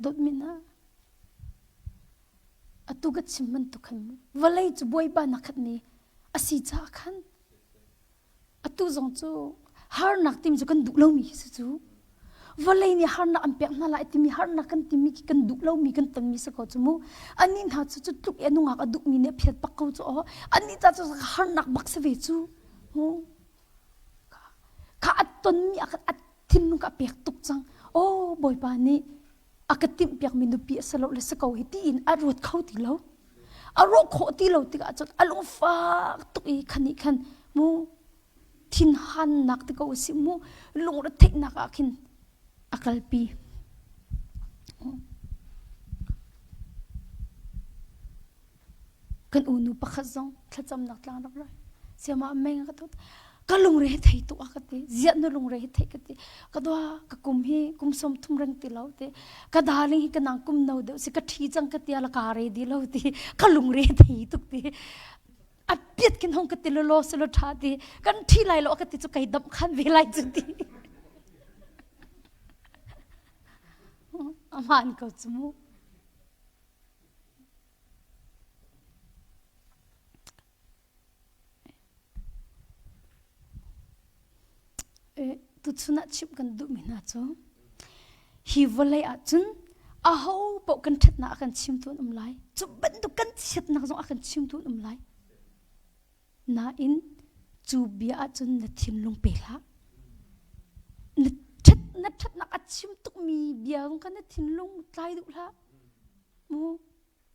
Dawtmi hna, atu ka chim bantuk khan vawlei cu bawipa na khatmi a si caah khan atu zong cu harnak timi cu kan duh lomi khi si cu vawlei nih harnak an pek hna lai timi harnak kan timi khi kan duh lomi kan tonmi si ko cu mu anih hna cu cu tluk i a nungak a duhmi nih a phiat bak ko cu aw anih ca cu harnak bak si ve cu mu Kha a tonmi ah khan a thinlung kha a pek tuk cang. Aw Bawipa nih a ka timhpiakmi nupi a si lo le si ko hi tiin a ruat kho ti lo. A ruah khawh ti lo tikah cun a lungfak tuk i khan nih khan mu thinhannak ti ko usih mu lungretheihnak ah khin a kalpi. Kan unu pakhat zong thlacamnak tlang rak rai. Siama meng ka thut. Ka lungre hi thei tuk a ka ti. Ziah na lungre hi thei ka ti. Ka dua ka kum hi kum som thum reng ti lo ti. Ka darling hi ka nang kum no deuh si ka ṭhi cang ka tia la ka re di lo ti. Ka lungre thei tuk ti. A piat kin hong ka ti lo lo se lo ṭha ti. Kan ṭhi lai lo ka ti cu kai dam khan ve lai cu ti. Aman ko cu mu. Tuchun ah chimh kan duhmi hna cu hi vawlei ah cun aho paoh kan ṭhatnak a kan chimtu an um lai. Cu bantuk kan chiatnak zong a kan chimtu an um lai. Nain cu bia ah cun na thinlung pe hlah. Na ṭhat na ṭhatnak a chim tukmi bia zong kha na thinlung tlai duh hlah. Mu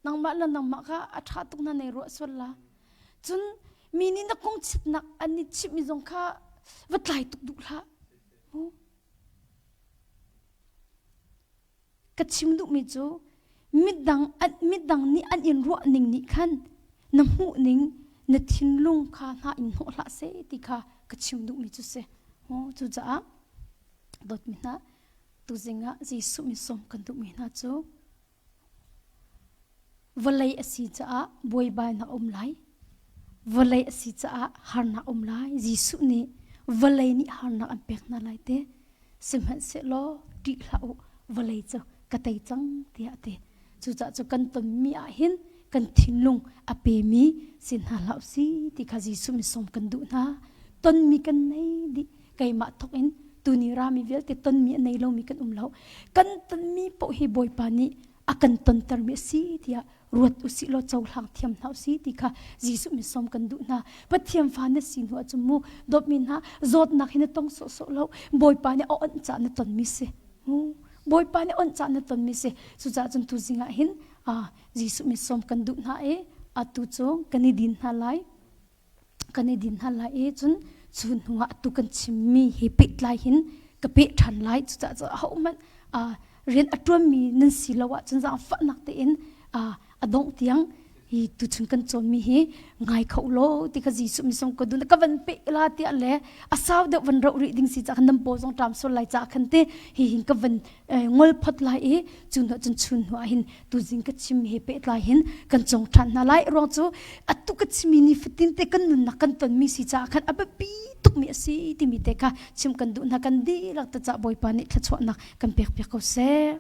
nangmah le nangmah kha a ṭha tuk na nei ruah sual la. Cun mi nih na kong chiatnak an i chimhmi zong kha va tlai tuk duh hlah. Mu Ka chim duhmi cu midang midang nih an in ruah ning nih khan na hmuh ning na thinlung kha hna in hnawh hlah seh ti kha ka chim duhmi cu si. Cucaah dawtmi hna tuzing ah Jesuh min sawm kan duhmi hna cu. Vawlei a si caah buaibainak a um lai. Vawlei a si caah harnak a um lai. Jesuh nih vawlei nih harnak an pek hna lai te. Sihmanhsehlaw ṭih hlah u, vawlei cu ka tei cang tiah a ti. Cucaah cu kan tonmi ah hin kan thinlung a pemi si hna hlah si ti kha Jesuh min sawm kan duh hna. Tonmi kan nei dih. Keimah thawk in tuni rami vialte tonmi a nei lomi kan um lo. Kan tonmi paoh hi Bawipa nih a kan tontermi a si tiah ruat usih law cohlang thiam hna usih ti kha Jesuh min sawm kan duh hna. Pathian fa na si hnu ahcun mu dawtmi hna zawtnak hi na tong sawhsawh lo. Bawipa nih a onh caah na tonmi si. Bawipa nih onh caah na tonmi si. Cucaah cun tuzing ah hin Jesuh min sawm kan duh hna i atu cu kan i din hna lai. Kan i din hna lai i cun cu hnuah atu kan chimmi he pehtlai hin ka peh ṭhan lai. Cucaah cun ahohmanh rian a ṭuanmi nan si lo ahcun zaangfahnak tein a dongh tiang hi tuchun kan cawnmi hi ngai kho law ti kha Jesuh mi song ka dun ka van pe la tiah le a sau deuh van roh rih ding si ca khan nan paw zong ṭam sual lai ca khan te hi hin ka van ngol phot lai i cu hnu cun chun hnu ah hin tuzing ka chim he pehtlai hin kan cong ṭhan hna lai ruang cu atu ka chimi ni fatin te kan nunnak kan tonmi si caah khan a biapi tukmi a si timi te kha chim kan duh hna kan dihlak te ca Bawipa nih thluachuahnak kan pek piak ko seh.